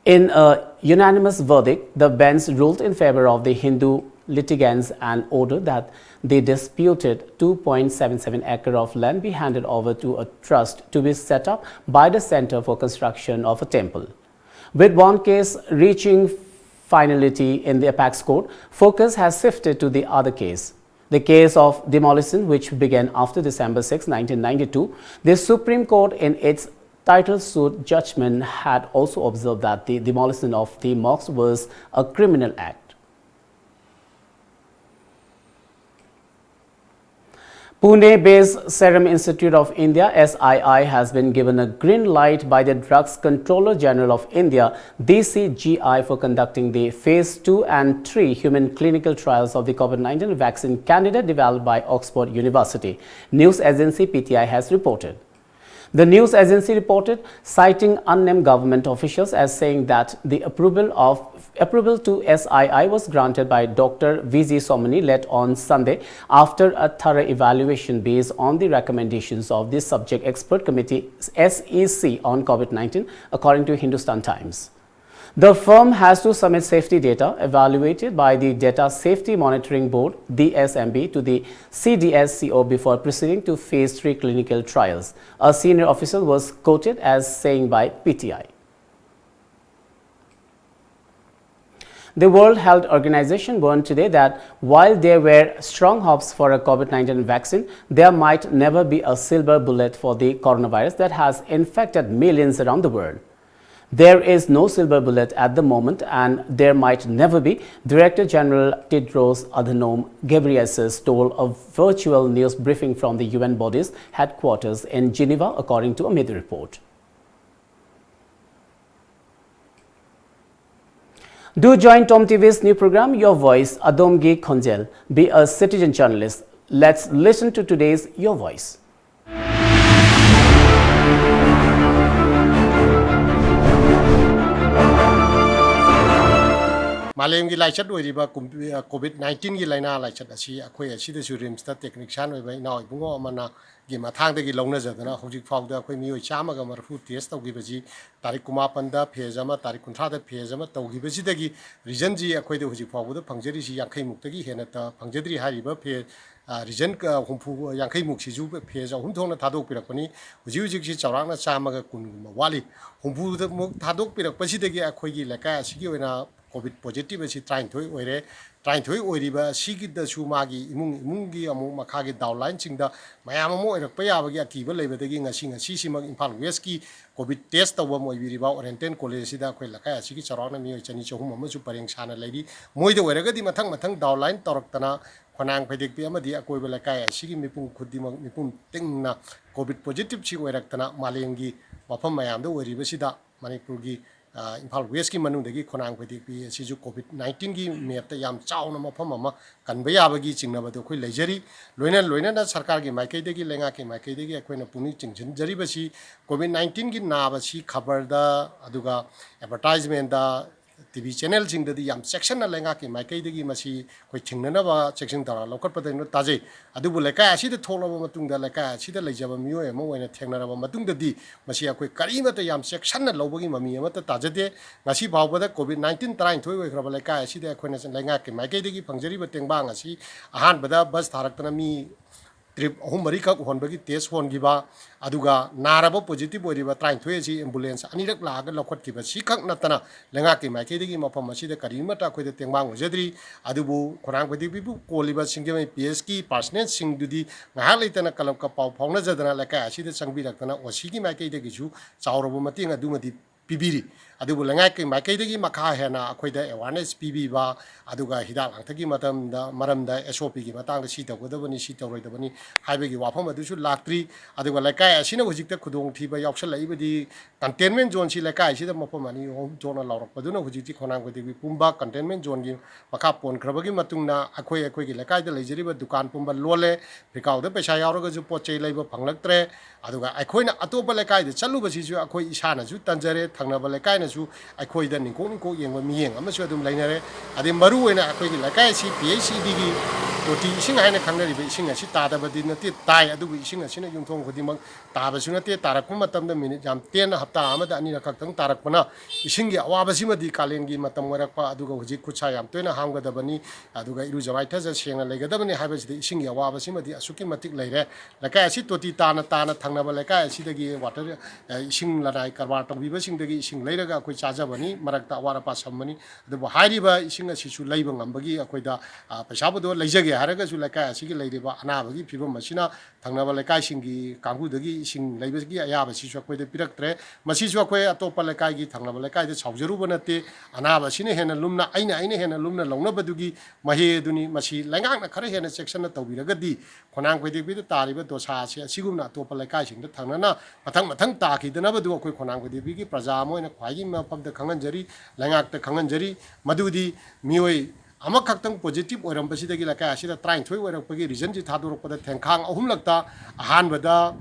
In a unanimous verdict, the bench ruled in favor of the Hindu litigants and ordered that the disputed two point seven seven acre of land be handed over to a trust to be set up by the Centre for construction of a temple. With one case reaching finality in the apex court, focus has shifted to the other case, the case of demolition, which began after December sixth, nineteen ninety-two. The Supreme Court, in its title suit judgment, had also observed that the demolition of the mosque was a criminal act. Pune-based Serum Institute of India, S I I, has been given a green light by the Drugs Controller General of India, D C G I, for conducting the phase two and three human clinical trials of the COVID nineteen vaccine candidate developed by Oxford University, news agency P T I has reported. The news agency reported, citing unnamed government officials as saying that the approval of approval to S I I was granted by Doctor V G Somani late on Sunday after a thorough evaluation based on the recommendations of the Subject Expert Committee, S E C, on COVID nineteen, according to Hindustan Times. The firm has to submit safety data evaluated by the Data Safety Monitoring Board, D S M B, to the C D S C O before proceeding to phase three clinical trials, a senior official was quoted as saying by P T I. The World Health Organization warned today that while there were strong hopes for a COVID nineteen vaccine, there might never be a silver bullet for the coronavirus that has infected millions around the world. There is no silver bullet at the moment, and there might never be, Director General Tedros Adhanom Ghebreyesus told a virtual news briefing from the U N body's headquarters in Geneva, according to a media report. Do join Tom T V's new program, Your Voice, ꯑꯗꯣꯝꯒꯤ ꯈꯣꯟꯖꯦꯜ. Be a citizen journalist. Let's listen to today's Your Voice. ꯃꯥꯂꯦꯝꯒꯤ ꯂꯥꯏꯆꯠ ꯑꯣꯏꯔꯤꯕ ꯀꯨꯝ-, ꯀꯣꯚꯤꯗ ꯅꯥꯏꯟꯇꯤꯟꯒꯤ ꯂꯥꯏꯅꯥ ꯂꯥꯏꯆꯠ ꯑꯁꯤ ꯑꯩꯈꯣꯏ ꯑꯁꯤꯗꯁꯨ ꯔꯤꯝꯁꯇ ꯇꯦꯛꯅꯤꯁꯤꯌꯥꯟ ꯑꯣꯏꯕ ꯏꯅꯥꯎ ꯏꯕꯨꯡꯉꯣ ꯑꯃꯅ ꯒꯤ ꯃꯊꯥꯡꯗꯒꯤ ꯂꯧꯅꯖꯗꯅ ꯍꯧꯖꯤꯛ ꯐꯥꯎꯗ ꯑꯩꯈꯣꯏ ꯃꯤꯑꯣꯏ ꯆꯥꯝꯃꯒ ꯃꯔꯤꯐꯨ ꯇꯦꯁ ꯇꯧꯈꯤꯕꯁꯤ, ꯇꯥꯔꯤꯛ ꯀꯨꯟꯃꯥꯄꯟꯗ ꯐꯦꯖ ꯑꯃ, ꯇꯥꯔꯤꯛ ꯀꯨꯟꯊ꯭ꯔꯥꯗ ꯐꯦꯖ ꯑꯃ ꯇꯧꯈꯤꯕꯁꯤꯗꯒꯤ ꯔꯤꯖꯟꯁꯤ ꯑꯩꯈꯣꯏꯗ ꯍꯧꯖꯤꯛ ꯐꯥꯎꯕꯗ ꯐꯪꯖꯔꯤꯁꯤ ꯌꯥꯡꯈꯩꯃꯨꯛꯇꯒꯤ ꯍꯦꯟꯅ ꯇ-, ꯐꯪꯖꯗ꯭ꯔꯤ꯫ ꯍꯥꯏꯔꯤꯕ ꯐꯦ-, ꯑ, ꯔꯤꯖꯟ, ꯑ, ꯍꯨꯝꯐꯨ, ꯌꯥꯡꯈꯩꯃꯨꯛꯁꯤꯁꯨ ꯐꯦꯖ ꯑꯍꯨꯝ ꯊꯣꯛꯅ ꯊꯥꯗꯣꯛꯄꯤꯔꯛꯄꯅꯤ꯫ ꯍꯧꯖꯤꯛ ꯍꯧꯖꯤꯛꯁꯤ ꯆꯥꯎꯔꯥꯛꯅ ꯆꯥꯝꯃꯒ ꯀꯨꯟꯒꯨꯝꯕ ꯋꯥꯠꯂꯤ꯫ ꯍꯨꯝꯐꯨꯗꯃꯨꯛ ꯊꯥꯗꯣꯛꯄꯤꯔꯛꯄꯁꯤꯗꯒꯤ ꯑꯩꯈꯣꯏꯒꯤ ꯂꯩꯀꯥꯏ ꯑꯁꯤꯒꯤ ꯑꯣꯏꯅ ꯀꯣꯚꯤꯗ ꯄꯣꯖꯤꯇꯤꯚ ꯑꯁꯤ ꯇꯔꯥꯅꯤꯊꯣꯏ ꯑꯣꯏꯔꯦ꯫ ꯇꯔꯥꯅꯤꯊꯣꯏ ꯑꯣꯏꯔꯤꯕ ꯑꯁꯤꯒꯤꯗꯁꯨ ꯃꯥꯒꯤ ꯏꯃꯨꯡ ꯏꯃꯨꯡꯒꯤ ꯑꯃꯨꯛ ꯃꯈꯥꯒꯤ ꯗꯥꯎꯟꯂꯥꯏꯟꯁꯤꯡꯗ ꯃꯌꯥꯝ ꯑꯃ ꯑꯣꯏꯔꯛꯄ ꯌꯥꯕꯒꯤ ꯑꯀꯤꯕ ꯂꯩꯕꯗꯒꯤ ꯉꯁꯤ, ꯉꯁꯤꯁꯤꯃꯛ ꯏꯝꯐꯥꯜ ꯋꯦꯁꯀꯤ ꯀꯣꯚꯤꯗ ꯇꯦꯁ ꯇꯧꯐꯝ ꯑꯣꯏꯕꯤꯔꯤꯕ ꯑꯣꯔꯤꯌꯦꯟꯇꯦꯜ ꯀꯣꯂꯦꯖꯁꯤꯗ ꯑꯩꯈꯣꯏ ꯂꯩꯀꯥꯏ ꯑꯁꯤꯒꯤ ꯆꯥꯎꯔꯥꯛꯅ ꯃꯤꯑꯣꯏ ꯆꯅꯤ ꯆꯍꯨꯝ ꯑꯃꯁꯨ ꯄꯔꯦꯡ ꯁꯥꯅ ꯂꯩꯔꯤ꯫ ꯃꯣꯏꯗ ꯑꯣꯏꯔꯒꯗꯤ ꯃꯊꯪ ꯃꯊꯪ ꯗꯥꯎꯟꯂꯥꯏꯟ ꯇꯧꯔꯛꯇꯅ ꯈꯣꯅꯥꯡ ꯐꯩꯗꯦꯛꯄꯤ ꯑꯃꯗꯤ ꯑꯀꯣꯏꯕ ꯂꯩꯀꯥꯏ ꯑꯁꯤꯒꯤ ꯃꯤꯄꯨꯝ ꯈꯨꯗꯤꯡꯃꯛ, ꯃꯤꯄꯨꯝ ꯇꯤꯡꯅ ꯀꯣꯚꯤꯗ ꯄꯣꯖꯤꯇꯤꯚꯁꯤ ꯑꯣꯏꯔꯛꯇꯅ ꯃꯥꯂꯦꯝꯒꯤ ꯃꯐꯝ ꯃꯌꯥꯝꯗ ꯑꯣꯏꯔꯤꯕꯁꯤꯗ ꯃꯅꯤꯄꯨꯔꯒꯤ, ꯑ, ꯏꯝꯐꯥꯜ ꯋꯦꯁꯀꯤ ꯃꯅꯨꯡꯗꯒꯤ ꯈꯣꯅꯥꯡ ꯐꯩꯗꯦꯛꯄꯤ ꯑꯁꯤꯁꯨ ꯀꯣꯚꯤꯗ ꯅꯥꯏꯟꯇꯤꯟꯒꯤ ꯃꯦꯞꯇ ꯌꯥꯝ ꯆꯥꯎꯅ ꯃꯐꯝ ꯑꯃ ꯀꯟꯕ ꯌꯥꯕꯒꯤ ꯆꯤꯡꯅꯕꯗꯨ ꯑꯩꯈꯣꯏ ꯂꯩꯖꯔꯤ꯫ ꯂꯣꯏꯅ ꯂꯣꯏꯅꯅ ꯁꯔꯀꯥꯔꯒꯤ ꯃꯥꯏꯀꯩꯗꯒꯤ, ꯂꯩꯉꯥꯛꯀꯤ ꯃꯥꯏꯀꯩꯗꯒꯤ ꯑꯩꯈꯣꯏꯅ ꯄꯨꯛꯅꯤꯡ ꯆꯤꯡꯁꯤꯟꯖꯔꯤꯕꯁꯤ ꯀꯣꯚꯤꯗ ꯅꯥꯏꯟꯇꯤꯟꯒꯤ ꯅꯥꯕꯁꯤ ꯈꯕꯔꯗ, ꯑꯗꯨꯒ ꯑꯦꯗꯚꯔꯇꯥꯏꯖꯃꯦꯟꯗ, ꯇꯤ ꯚꯤ ꯆꯦꯅꯦꯜꯁꯤꯡꯗꯗꯤ ꯌꯥꯝ ꯆꯦꯛꯁꯤꯟꯅ ꯂꯩꯉꯥꯛꯀꯤ ꯃꯥꯏꯀꯩꯗꯒꯤ ꯃꯁꯤ ꯑꯩꯈꯣꯏ ꯊꯤꯡꯅꯅꯕ ꯆꯦꯛꯁꯤꯟ ꯊꯧꯔꯥꯡ ꯂꯧꯈꯠꯄꯗꯧꯅ ꯇꯥꯖꯩ꯫ ꯑꯗꯨꯕꯨ ꯂꯩꯀꯥꯏ ꯑꯁꯤꯗ ꯊꯣꯛꯂꯕ ꯃꯇꯨꯡꯗ, ꯂꯩꯀꯥꯏ ꯑꯁꯤꯗ ꯂꯩꯖꯕ ꯃꯤꯑꯣꯏ ꯑꯃ ꯑꯣꯏꯅ ꯊꯦꯡꯅꯔꯕ ꯃꯇꯨꯡꯗꯗꯤ, ꯃꯁꯤ ꯑꯩꯈꯣꯏ ꯀꯔꯤꯃꯠꯇ ꯌꯥꯝ ꯆꯦꯛꯁꯤꯟꯅ ꯂꯧꯕꯒꯤ ꯃꯃꯤ ꯑꯃꯠꯇ ꯇꯥꯖꯗꯦ꯫ ꯉꯁꯤ ꯐꯥꯎꯕꯗ ꯀꯣꯚꯤꯗ ꯅꯥꯏꯟꯇꯤꯟ ꯇꯔꯥꯅꯤꯊꯣꯏ ꯑꯣꯏꯈ꯭ꯔꯕ ꯂꯩꯀꯥꯏ ꯑꯁꯤꯗ ꯑꯩꯈꯣꯏꯅ ꯂꯩꯉꯥꯛꯀꯤ ꯃꯥꯏꯀꯩꯗꯒꯤ ꯐꯪꯖꯔꯤꯕ ꯇꯦꯡꯕꯥꯡ ꯑꯁꯤ ꯑꯍꯥꯟꯕꯗ ꯕꯁ ꯊꯥꯔꯛꯇꯅ ꯃꯤ ꯇ꯭ꯔꯤꯞ ꯑꯍꯨꯝ ꯃꯔꯤꯈꯛ ꯍꯣꯟꯕꯒꯤ ꯇꯦꯁ ꯍꯣꯟꯈꯤꯕ, ꯑꯗꯨꯒ ꯅꯥꯔꯕ ꯄꯣꯖꯤꯇꯤꯚ ꯑꯣꯏꯔꯤꯕ ꯇꯔꯥꯅꯤꯊꯣꯏ ꯑꯁꯤ ꯑꯦꯝꯕꯨꯂꯦꯟꯁ ꯑꯅꯤꯔꯛ ꯂꯥꯛꯑꯒ ꯂꯧꯈꯠꯈꯤꯕ, ꯁꯤꯈꯛ ꯅꯠꯇꯅ ꯂꯩꯉꯥꯛꯀꯤ ꯃꯥꯏꯀꯩꯗꯒꯤ ꯃꯐꯝ ꯑꯁꯤꯗ ꯀꯔꯤꯃꯠꯇ ꯑꯩꯈꯣꯏꯗ ꯇꯦꯡꯕꯥꯡ ꯑꯣꯏꯖꯗ꯭ꯔꯤ꯫ ꯑꯗꯨꯕꯨ ꯈꯣꯡꯅꯥꯡ ꯐꯩꯗꯤꯛꯄꯤꯕꯨ ꯀꯣꯜꯂꯤꯕ ꯁꯤꯡꯖꯃꯩ ꯄꯤ ꯑꯦꯁꯀꯤ ꯄꯥꯔꯁꯅꯦꯜꯁꯤꯡꯗꯨꯗꯤ ꯉꯥꯏꯍꯥꯛ ꯂꯩꯇꯅ ꯀꯂꯝꯀ ꯄꯥꯎ ꯐꯥꯎꯅꯖꯗꯅ ꯂꯩꯀꯥꯏ ꯑꯁꯤꯗ ꯆꯪꯕꯤꯔꯛꯇꯅ ꯑꯣ ꯁꯤꯒꯤ ꯃꯥꯏꯀꯩꯗꯒꯤꯁꯨ ꯆꯥꯎꯔꯕ ꯃꯇꯦꯡ ꯑꯗꯨꯃꯗꯤ ꯄꯤꯕꯤꯔꯤ꯫ ꯑꯗꯨꯕꯨ ꯂꯩꯉꯥꯛꯀꯤ ꯃꯥꯏꯀꯩꯗꯒꯤ ꯃꯈꯥ ꯍꯦꯟꯅ ꯑꯩꯈꯣꯏꯗ ꯑꯦꯋꯥꯔꯅꯦꯁ ꯄꯤꯕꯤꯕ, ꯑꯗꯨꯒ ꯍꯤꯗꯥꯛ ꯂꯥꯡꯊꯛꯀꯤ ꯃꯇꯝꯗ, ꯃꯔꯝꯗ, ꯑꯦꯁ ꯑꯣ ꯄꯤꯒꯤ ꯃꯇꯥꯡꯗ ꯁꯤ ꯇꯧꯒꯗꯕꯅꯤ, ꯁꯤ ꯇꯧꯔꯣꯏꯗꯕꯅꯤ ꯍꯥꯏꯕꯒꯤ ꯋꯥꯐꯝ ꯑꯗꯨꯁꯨ ꯂꯥꯛꯇ꯭ꯔꯤ꯫ ꯑꯗꯨꯒ ꯂꯩꯀꯥꯏ ꯑꯁꯤꯅ ꯍꯧꯖꯤꯛꯇ ꯈꯨꯗꯣꯡꯊꯤꯕ ꯌꯥꯎꯁꯜꯂꯛꯏꯕꯗꯤ ꯀꯟꯇꯦꯟꯃꯦꯟ ꯖꯣꯟꯁꯤ ꯂꯩꯀꯥꯏ ꯑꯁꯤꯗ ꯃꯐꯝ ꯑꯅꯤ ꯑꯍꯨꯝ ꯊꯣꯛꯅ ꯂꯥꯎꯔꯛꯄꯗꯨꯅ ꯍꯧꯖꯤꯛꯇꯤ ꯈꯣꯡꯅꯥꯡ ꯐꯩꯗꯤꯛꯄꯤ ꯄꯨꯝꯕ ꯀꯟꯇꯦꯟꯃꯦꯟ ꯖꯣꯟꯒꯤ ꯃꯈꯥ ꯄꯣꯟꯈ꯭ꯔꯕꯒꯤ ꯃꯇꯨꯡꯗ ꯑꯩꯈꯣꯏ, ꯑꯩꯈꯣꯏꯒꯤ ꯂꯩꯀꯥꯏꯗ ꯂꯩꯖꯔꯤꯕ ꯗꯨꯀꯥꯟ ꯄꯨꯝꯕ ꯂꯣꯜꯂꯦ꯫ ꯐꯤꯔꯀꯥꯎꯗ ꯄꯩꯁꯥ ꯌꯥꯎꯔꯒꯁꯨ ꯄꯣꯠ ꯆꯩ ꯂꯩꯕ ꯐꯪꯂꯛꯇ꯭ꯔꯦ꯫ ꯑꯗꯨꯒ ꯑꯩꯈꯣꯏꯅ ꯑꯇꯣꯞꯄ ꯂꯩꯀꯥꯏꯗ ꯆꯠꯂꯨꯕꯁꯤꯁꯨ ꯑꯩꯈꯣꯏ ꯏꯁꯥꯅꯁꯨ ꯇꯟꯖꯔꯦ, ꯊꯪꯅꯕ ꯂꯩꯀꯥꯏꯅꯁꯨ ꯑꯩꯈꯣꯏꯗ ꯅꯤꯡꯀꯣꯛ ꯅꯤꯡꯀꯣꯛ ꯌꯦꯡꯕ ꯃꯤꯠꯌꯦꯡ ꯑꯃꯁꯨ ꯑꯗꯨꯝ ꯂꯩꯅꯔꯦ꯫ ꯑꯗꯩ ꯃꯔꯨꯑꯣꯏꯅ ꯑꯩꯈꯣꯏꯒꯤ ꯂꯩꯀꯥꯏ ꯑꯁꯤ ꯄꯤ ꯑꯩꯆ ꯏ ꯗꯤꯒꯤ ꯇꯣꯇꯤ ꯏꯁꯤꯡ ꯍꯥꯏꯅ ꯈꯪꯅꯔꯤꯕ ꯏꯁꯤꯡ ꯑꯁꯤ ꯇꯥꯗꯕꯗꯤ ꯅꯠꯇꯦ, ꯇꯥꯏ, ꯑꯗꯨꯕꯨ ꯏꯁꯤꯡ ꯑꯁꯤꯅ ꯌꯨꯝꯊꯣꯡ ꯈꯨꯗꯤꯡꯃꯛ ꯇꯥꯕꯁꯨ ꯅꯠꯇꯦ꯫ ꯇꯥꯔꯛꯄ ꯃꯇꯝꯗ ꯃꯤꯅꯤꯠ ꯌꯥꯝ ꯇꯦꯟꯅ, ꯍꯞꯇꯥ ꯑꯃꯗ ꯑꯅꯤꯔꯛ ꯈꯛꯇꯪ ꯇꯥꯔꯛꯄꯅ ꯏꯁꯤꯡꯒꯤ ꯑꯋꯥꯕꯁꯤꯃꯗꯤ ꯀꯥꯂꯦꯟꯒꯤ ꯃꯇꯝ ꯑꯣꯏꯔꯛꯄ, ꯑꯗꯨꯒ ꯍꯧꯖꯤꯛ ꯈꯨꯠꯁꯥ ꯌꯥꯝ ꯇꯣꯏꯅ ꯍꯥꯝꯒꯗꯕꯅꯤ, ꯑꯗꯨꯒ ꯏꯔꯨꯖ ꯃꯥꯏꯊꯖ ꯁꯦꯡꯅ ꯂꯩꯒꯗꯕꯅꯤ ꯍꯥꯏꯕꯁꯤꯗ ꯏꯁꯤꯡꯒꯤ ꯑꯋꯥꯕꯁꯤꯃꯗꯤ ꯑꯁꯨꯛꯀꯤ ꯃꯇꯤꯛ ꯂꯩꯔꯦ꯫ ꯂꯩꯀꯥꯏ ꯑꯁꯤ ꯇꯣꯇꯤ ꯇꯥꯅ ꯇꯥꯅ ꯊꯪꯅꯕ ꯂꯩꯀꯥꯏ ꯑꯁꯤꯗꯒꯤ ꯋꯥꯇꯔ, ꯑ, ꯏꯁꯤꯡ ꯂꯅꯥꯏ ꯀꯔꯕꯥꯔ ꯇꯧꯕꯤꯕꯁꯤꯡꯗꯒꯤ ꯏꯁꯤꯡ ꯂꯩꯔꯒ ꯑꯩꯈꯣꯏ ꯆꯥꯖꯕꯅꯤ, ꯃꯔꯛꯇ ꯑꯋꯥꯠ ꯑꯄꯥ ꯁꯝꯕꯅꯤ꯫ ꯑꯗꯨꯕꯨ ꯍꯥꯏꯔꯤꯕ ꯏꯁꯤꯡ ꯑꯁꯤꯁꯨ ꯂꯩꯕ ꯉꯝꯕꯒꯤ ꯑꯩꯈꯣꯏꯗ, ꯑ, ꯄꯩꯁꯥꯕꯨꯗꯣ ꯂꯩꯖꯒꯦ ꯍꯥꯏꯔꯒꯁꯨ ꯂꯩꯀꯥꯏ ꯑꯁꯤꯒꯤ ꯂꯩꯔꯤꯕ ꯑꯅꯥꯕꯒꯤ ꯐꯤꯕꯝ ꯑꯁꯤꯅ ꯊꯪꯅꯕ ꯂꯩꯀꯥꯏꯁꯤꯡꯒꯤ ꯀꯥꯡꯕꯨꯗꯒꯤ ꯏꯁꯤꯡ ꯂꯩꯕꯒꯤ ꯑꯌꯥꯕꯁꯤꯁꯨ ꯑꯩꯈꯣꯏꯗ ꯄꯤꯔꯛꯇ꯭ꯔꯦ꯫ ꯃꯁꯤꯁꯨ ꯑꯩꯈꯣꯏ ꯑꯇꯣꯞꯄ ꯂꯩꯀꯥꯏꯒꯤ, ꯊꯪꯅꯕ ꯂꯩꯀꯥꯏꯗ ꯁꯥꯎꯖꯔꯨꯕ ꯅꯠꯇꯦ꯫ ꯑꯅꯥꯕ ꯑꯁꯤꯅ ꯍꯦꯟꯅ ꯂꯨꯝꯅ, ꯑꯩꯅ, ꯑꯩꯅ ꯍꯦꯟꯅ ꯂꯨꯝꯅ ꯂꯧꯅꯕꯗꯨꯒꯤ ꯃꯍꯩ ꯑꯗꯨꯅꯤ꯫ ꯃꯁꯤ ꯂꯩꯉꯥꯛꯅ ꯈꯔ ꯍꯦꯟꯅ ꯆꯦꯛꯁꯤꯟꯅ ꯇꯧꯕꯤꯔꯒꯗꯤ ꯈꯣꯡꯅꯥꯡ ꯐꯩꯗꯤꯛꯄꯤꯗ ꯇꯥꯔꯤꯕ ꯗꯣꯁꯥ ꯑꯁꯤ ꯑꯁꯤꯒꯨꯝꯅ ꯑꯇꯣꯞꯄ ꯂꯩꯀꯥꯏꯁꯤꯡꯗ ꯊꯪꯅꯅ ꯃꯊꯪ ꯃꯊꯪ ꯇꯥꯈꯤꯗꯅꯕꯗꯨ ꯑꯩꯈꯣꯏ ꯈꯣꯡꯅꯥꯡ ꯐꯩꯗꯤꯛꯄꯤꯒꯤ ꯄ꯭ꯔꯖꯥ ꯑꯃ ꯑꯣꯏꯅ ꯈ꯭ꯋꯥꯏꯗꯒꯤ ꯃꯐꯝꯗ ꯈꯪꯍꯟꯖꯔꯤ, ꯂꯩꯉꯥꯛꯇ ꯈꯪꯍꯟꯖꯔꯤ꯫ ꯃꯗꯨꯗꯤ ꯃꯤꯑꯣꯏ ꯑꯃꯈꯛꯇꯪ ꯄꯣꯖꯤꯇꯤꯚ ꯑꯣꯏꯔꯝꯕꯁꯤꯗꯒꯤ ꯂꯩꯀꯥꯏ ꯑꯁꯤꯗ ꯇꯔꯥꯅꯤꯊꯣꯏ ꯑꯣꯏꯔꯛꯄꯒꯤ ꯔꯤꯖꯟꯁꯤ ꯊꯥꯗꯣꯔꯛꯄꯗ ꯊꯦꯡꯈꯥꯡ ꯑꯍꯨꯝꯂꯛꯇ, ꯑꯍꯥꯟꯕꯗ,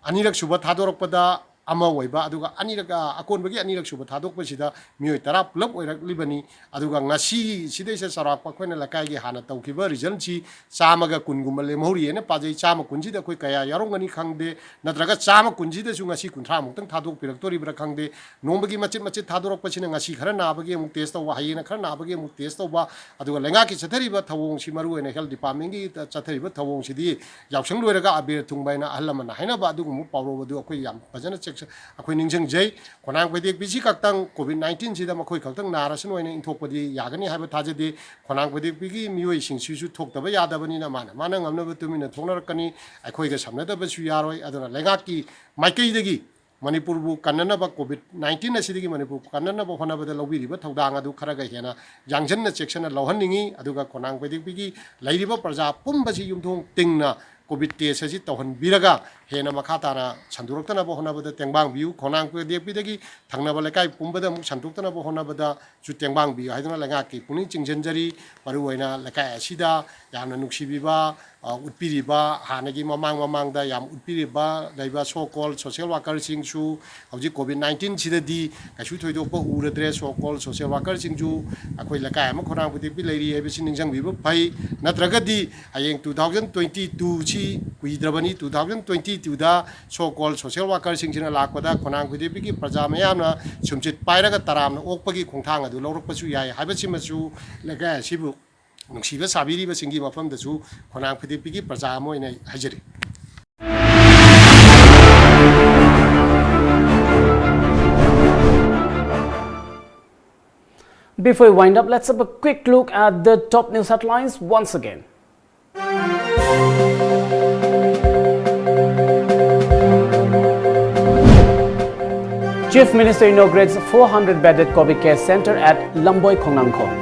ꯑꯅꯤꯔꯛ ꯁꯨꯕ ꯊꯥꯗꯣꯔꯛꯄꯗ, ꯑꯃ ꯑꯣꯏꯕ, ꯑꯗꯨꯒ ꯑꯅꯤꯔꯛ, ꯑ, ꯑꯀꯣꯟꯕꯒꯤ ꯑꯅꯤꯔꯛ ꯁꯨꯕ ꯊꯥꯗꯣꯛꯄꯁꯤꯗ ꯃꯤꯑꯣꯏ ꯇꯔꯥ ꯄꯨꯂꯞ ꯑꯣꯏꯔꯛꯂꯤꯕꯅꯤ꯫ ꯑꯗꯨꯒ ꯉꯁꯤ ꯁꯤꯗꯩꯁꯤꯗ ꯆꯥꯎꯔꯥꯛꯄ ꯑꯩꯈꯣꯏꯅ ꯂꯩꯀꯥꯏꯒꯤ ꯍꯥꯟꯅ ꯇꯧꯈꯤꯕ resultꯁꯤ ꯆꯥꯝꯃꯒ ꯀꯨꯟꯒꯨꯝꯕ ꯂꯦꯝꯍꯧꯔꯤꯑꯅ ꯄꯥꯖꯩ꯫ ꯆꯥꯝꯃ ꯀꯨꯟꯁꯤꯗ ꯑꯩꯈꯣꯏ ꯀꯌꯥ ꯌꯥꯎꯔꯝꯒꯅꯤ ꯈꯪꯗꯦ, ꯅꯠꯇ꯭ꯔꯒ ꯆꯥꯝꯃ ꯀꯨꯟꯁꯤꯗꯁꯨ ꯉꯁꯤ ꯀꯨꯟꯊ꯭ꯔꯥꯃꯨꯛꯇꯪ ꯊꯥꯗꯣꯛꯄꯤꯔꯛꯇꯣꯔꯤꯕ꯭ꯔꯥ ꯈꯪꯗꯦ꯫ ꯅꯣꯡꯃꯒꯤ ꯃꯆꯤꯠ ꯃꯆꯤꯠ ꯊꯥꯗꯣꯔꯛꯄꯁꯤꯅ ꯉꯁꯤ ꯈꯔ ꯅꯥꯕꯒꯤ ꯑꯃꯨꯛ test ꯇꯧꯕ, ꯍꯌꯦꯡꯅ ꯈꯔ ꯅꯥꯕꯒꯤ ꯑꯃꯨꯛ test ꯇꯧꯕ, ꯑꯗꯨꯒ ꯂꯩꯉꯥꯛꯀꯤ ꯆꯠꯊꯔꯤꯕ ꯊꯧꯑꯣꯡꯁꯤ, ꯃꯔꯨꯑꯣꯏꯅ health departmentꯀꯤ ꯆꯠꯊꯔꯤꯕ ꯊꯧꯑꯣꯡꯁꯤꯗꯤ ꯌꯥꯎꯁꯪ ꯂꯣꯏꯔꯒ ꯑꯕꯦꯔ ꯊꯨꯡꯕ ꯍꯥꯏꯅ ꯑꯍꯜ ꯂꯃꯟꯅ ꯍꯥꯏꯅꯕ ꯑꯗꯨꯒꯨꯝꯕ ꯄꯥꯎꯔꯧ ꯑꯗꯨ ꯑꯩꯈꯣꯏ ꯌꯥꯝ ꯐꯖꯅ ꯆꯦꯛꯁ-, ꯑꯩꯈꯣꯏ ꯅꯤꯡꯁꯤꯡꯖꯩ꯫ ꯈꯣꯡꯅꯥꯡ ꯐꯩꯗꯦꯛꯄꯤꯁꯤ ꯈꯛꯇꯪ COVID nineteenꯁꯤꯗ ꯃꯈꯣꯏ ꯈꯛꯇꯪ ꯅꯥꯔꯁꯅꯨ ꯍꯥꯏꯅ ꯏꯟꯊꯣꯛꯄꯗꯤ ꯌꯥꯒꯅꯤ ꯍꯥꯏꯕ ꯊꯥꯖꯗꯦ꯫ ꯈꯣꯡꯅꯥꯡ ꯐꯩꯗꯦꯛꯄꯤꯒꯤ ꯃꯤꯑꯣꯏꯁꯤꯡꯁꯤꯁꯨ ꯊꯣꯛꯇꯕ ꯌꯥꯗꯕꯅꯤꯅ ꯃꯥꯅ ꯃꯥꯅ ꯉꯝꯅꯕ ꯇꯨꯃꯤꯟꯅ ꯊꯣꯛꯅꯔꯛꯀꯅꯤ꯫ ꯑꯩꯈꯣꯏꯒ ꯁꯝꯅꯗꯕꯁꯨ ꯌꯥꯔꯣꯏ꯫ ꯑꯗꯨꯅ ꯂꯩꯉꯥꯛꯀꯤ ꯃꯥꯏꯀꯩꯗꯒꯤ ꯃꯅꯤꯄꯨꯔꯕꯨ ꯀꯟꯅꯅꯕ, COVID nineteen ꯑꯁꯤꯗꯒꯤ ꯃꯅꯤꯄꯨꯔ ꯀꯟꯅꯅꯕ ꯍꯣꯠꯅꯕꯗ ꯂꯧꯕꯤꯔꯤꯕ ꯊꯧꯗꯥꯡ ꯑꯗꯨ ꯈꯔꯒ ꯍꯦꯟꯅ ꯌꯥꯡꯖꯟꯅ ꯆꯦꯛꯁꯟꯅ ꯂꯧꯍꯟꯅꯤꯡꯏ꯫ ꯑꯗꯨꯒ ꯈꯣꯡꯅꯥꯡ ꯐꯩꯗꯦꯛꯄꯤꯒꯤ ꯂꯩꯔꯤꯕ ꯄ꯭ꯔꯖꯥ ꯄꯨꯝꯕꯁꯤ ꯌꯨꯝꯊꯣꯡ ꯇꯤꯡꯅ COVID test ꯑꯁꯤ ꯇꯧꯍꯟꯕꯤꯔꯒ ꯍꯦꯟꯅ ꯃꯈꯥ ꯇꯥꯅ ꯁꯟꯗꯣꯔꯛꯇꯅꯕ ꯍꯣꯠꯅꯕꯗ ꯇꯦꯡꯕꯥꯡꯕꯤꯌꯨ꯫ ꯈꯣꯡꯅꯥꯡ ꯐꯩꯗꯦꯛꯄꯤꯗꯒꯤ ꯊꯪꯅꯕ ꯂꯩꯀꯥꯏ ꯄꯨꯝꯕꯗ ꯑꯃꯨꯛ ꯁꯟꯗꯣꯛꯇꯅꯕ ꯍꯣꯠꯅꯕꯗꯁꯨ ꯇꯦꯡꯕꯥꯡꯕꯤꯌꯨ ꯍꯥꯏꯗꯨꯅ ꯂꯩꯉꯥꯛꯀꯤ ꯄꯨꯛꯅꯤꯡ ꯆꯤꯡꯁꯤꯟꯖꯔꯤ꯫ ꯃꯔꯨꯑꯣꯏꯅ ꯂꯩꯀꯥꯏ ꯑꯁꯤꯗ ꯌꯥꯝꯅ ꯅꯨꯡꯁꯤꯕꯤꯕ, ꯑ, ꯎꯠꯄꯤꯔꯤꯕ, ꯍꯥꯟꯅꯒꯤ ꯃꯃꯥꯡ ꯃꯃꯥꯡꯗ ꯌꯥꯝ ꯎꯠꯄꯤꯔꯤꯕ ꯂꯩꯕ so called social workerꯁꯤꯡꯁꯨ ꯍꯧꯖꯤꯛ COVID nineteenꯁꯤꯗꯗꯤ ꯀꯩꯁꯨ ꯊꯣꯏꯗꯣꯛꯄ ꯎꯔꯗ꯭ꯔꯦ꯫ So called social workerꯁꯤꯡꯁꯨ ꯑꯩꯈꯣꯏ ꯂꯩꯀꯥꯏ ꯑꯃ ꯈꯣꯡꯅꯥꯡ ꯐꯩꯗꯦꯛꯄꯤ ꯂꯩꯔꯤ ꯍꯥꯏꯕꯁꯤ ꯅꯤꯡꯁꯤꯡꯕꯤꯕ ꯐꯩ꯫ ꯅꯠꯇ꯭ꯔꯒꯗꯤ ꯍꯌꯦꯡ two thousand twenty twoꯁꯤ ꯀꯨꯏꯗ꯭ꯔꯕꯅꯤ, two thousand twenty twoꯗ so called social workerꯁꯤꯡꯁꯤꯅ ꯂꯥꯛꯄꯗ ꯈꯣꯡꯅꯥꯡ ꯐꯩꯗꯦꯛꯄꯤꯒꯤ ꯄ꯭ꯔꯖꯥ ꯃꯌꯥꯝꯅ ꯁꯨꯝꯆꯤꯠ ꯄꯥꯏꯔꯒ ꯇꯔꯥꯝꯅ ꯑꯣꯛꯄꯒꯤ ꯈꯣꯡꯊꯥꯡ ꯑꯗꯨ ꯂꯧꯔꯛꯄꯁꯨ ꯌꯥꯏ ꯍꯥꯏꯕꯁꯤꯃꯁꯨ ꯂꯩꯀꯥꯏ ꯑꯁꯤꯕꯨ ꯅꯨꯡꯁꯤꯕ ꯁꯥꯕꯤꯔꯤꯕꯁꯤꯡꯒꯤ ꯃꯐꯝꯗꯁꯨ ꯈꯣꯡꯅꯥꯡ ꯐꯩꯗꯦꯛꯄꯤꯒꯤ ꯄ꯭ꯔꯖꯥ ꯑꯃ ꯑꯣꯏꯅ ꯍꯥꯏꯖꯔꯤ꯫ Before we wind up, let's have a quick look at the top news headlines once again. Chief Minister inaugurates four hundred bedded COVID care center at Lamboi Khongnangkhong.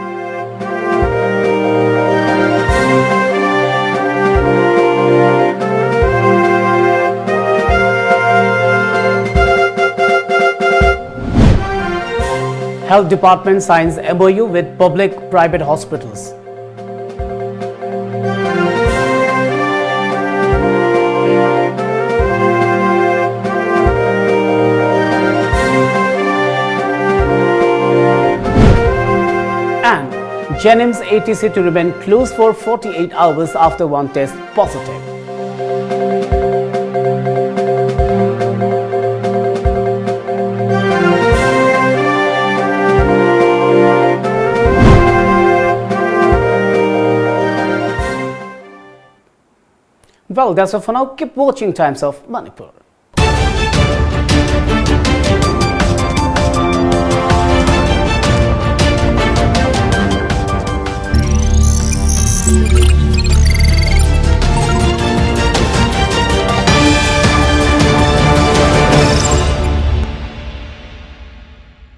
Health Department signs M O U with public-private hospitals. JNIMS ATC to remain closed for forty-eight hours after one test positive. Well, that's all for now. Keep watching Times of Manipur.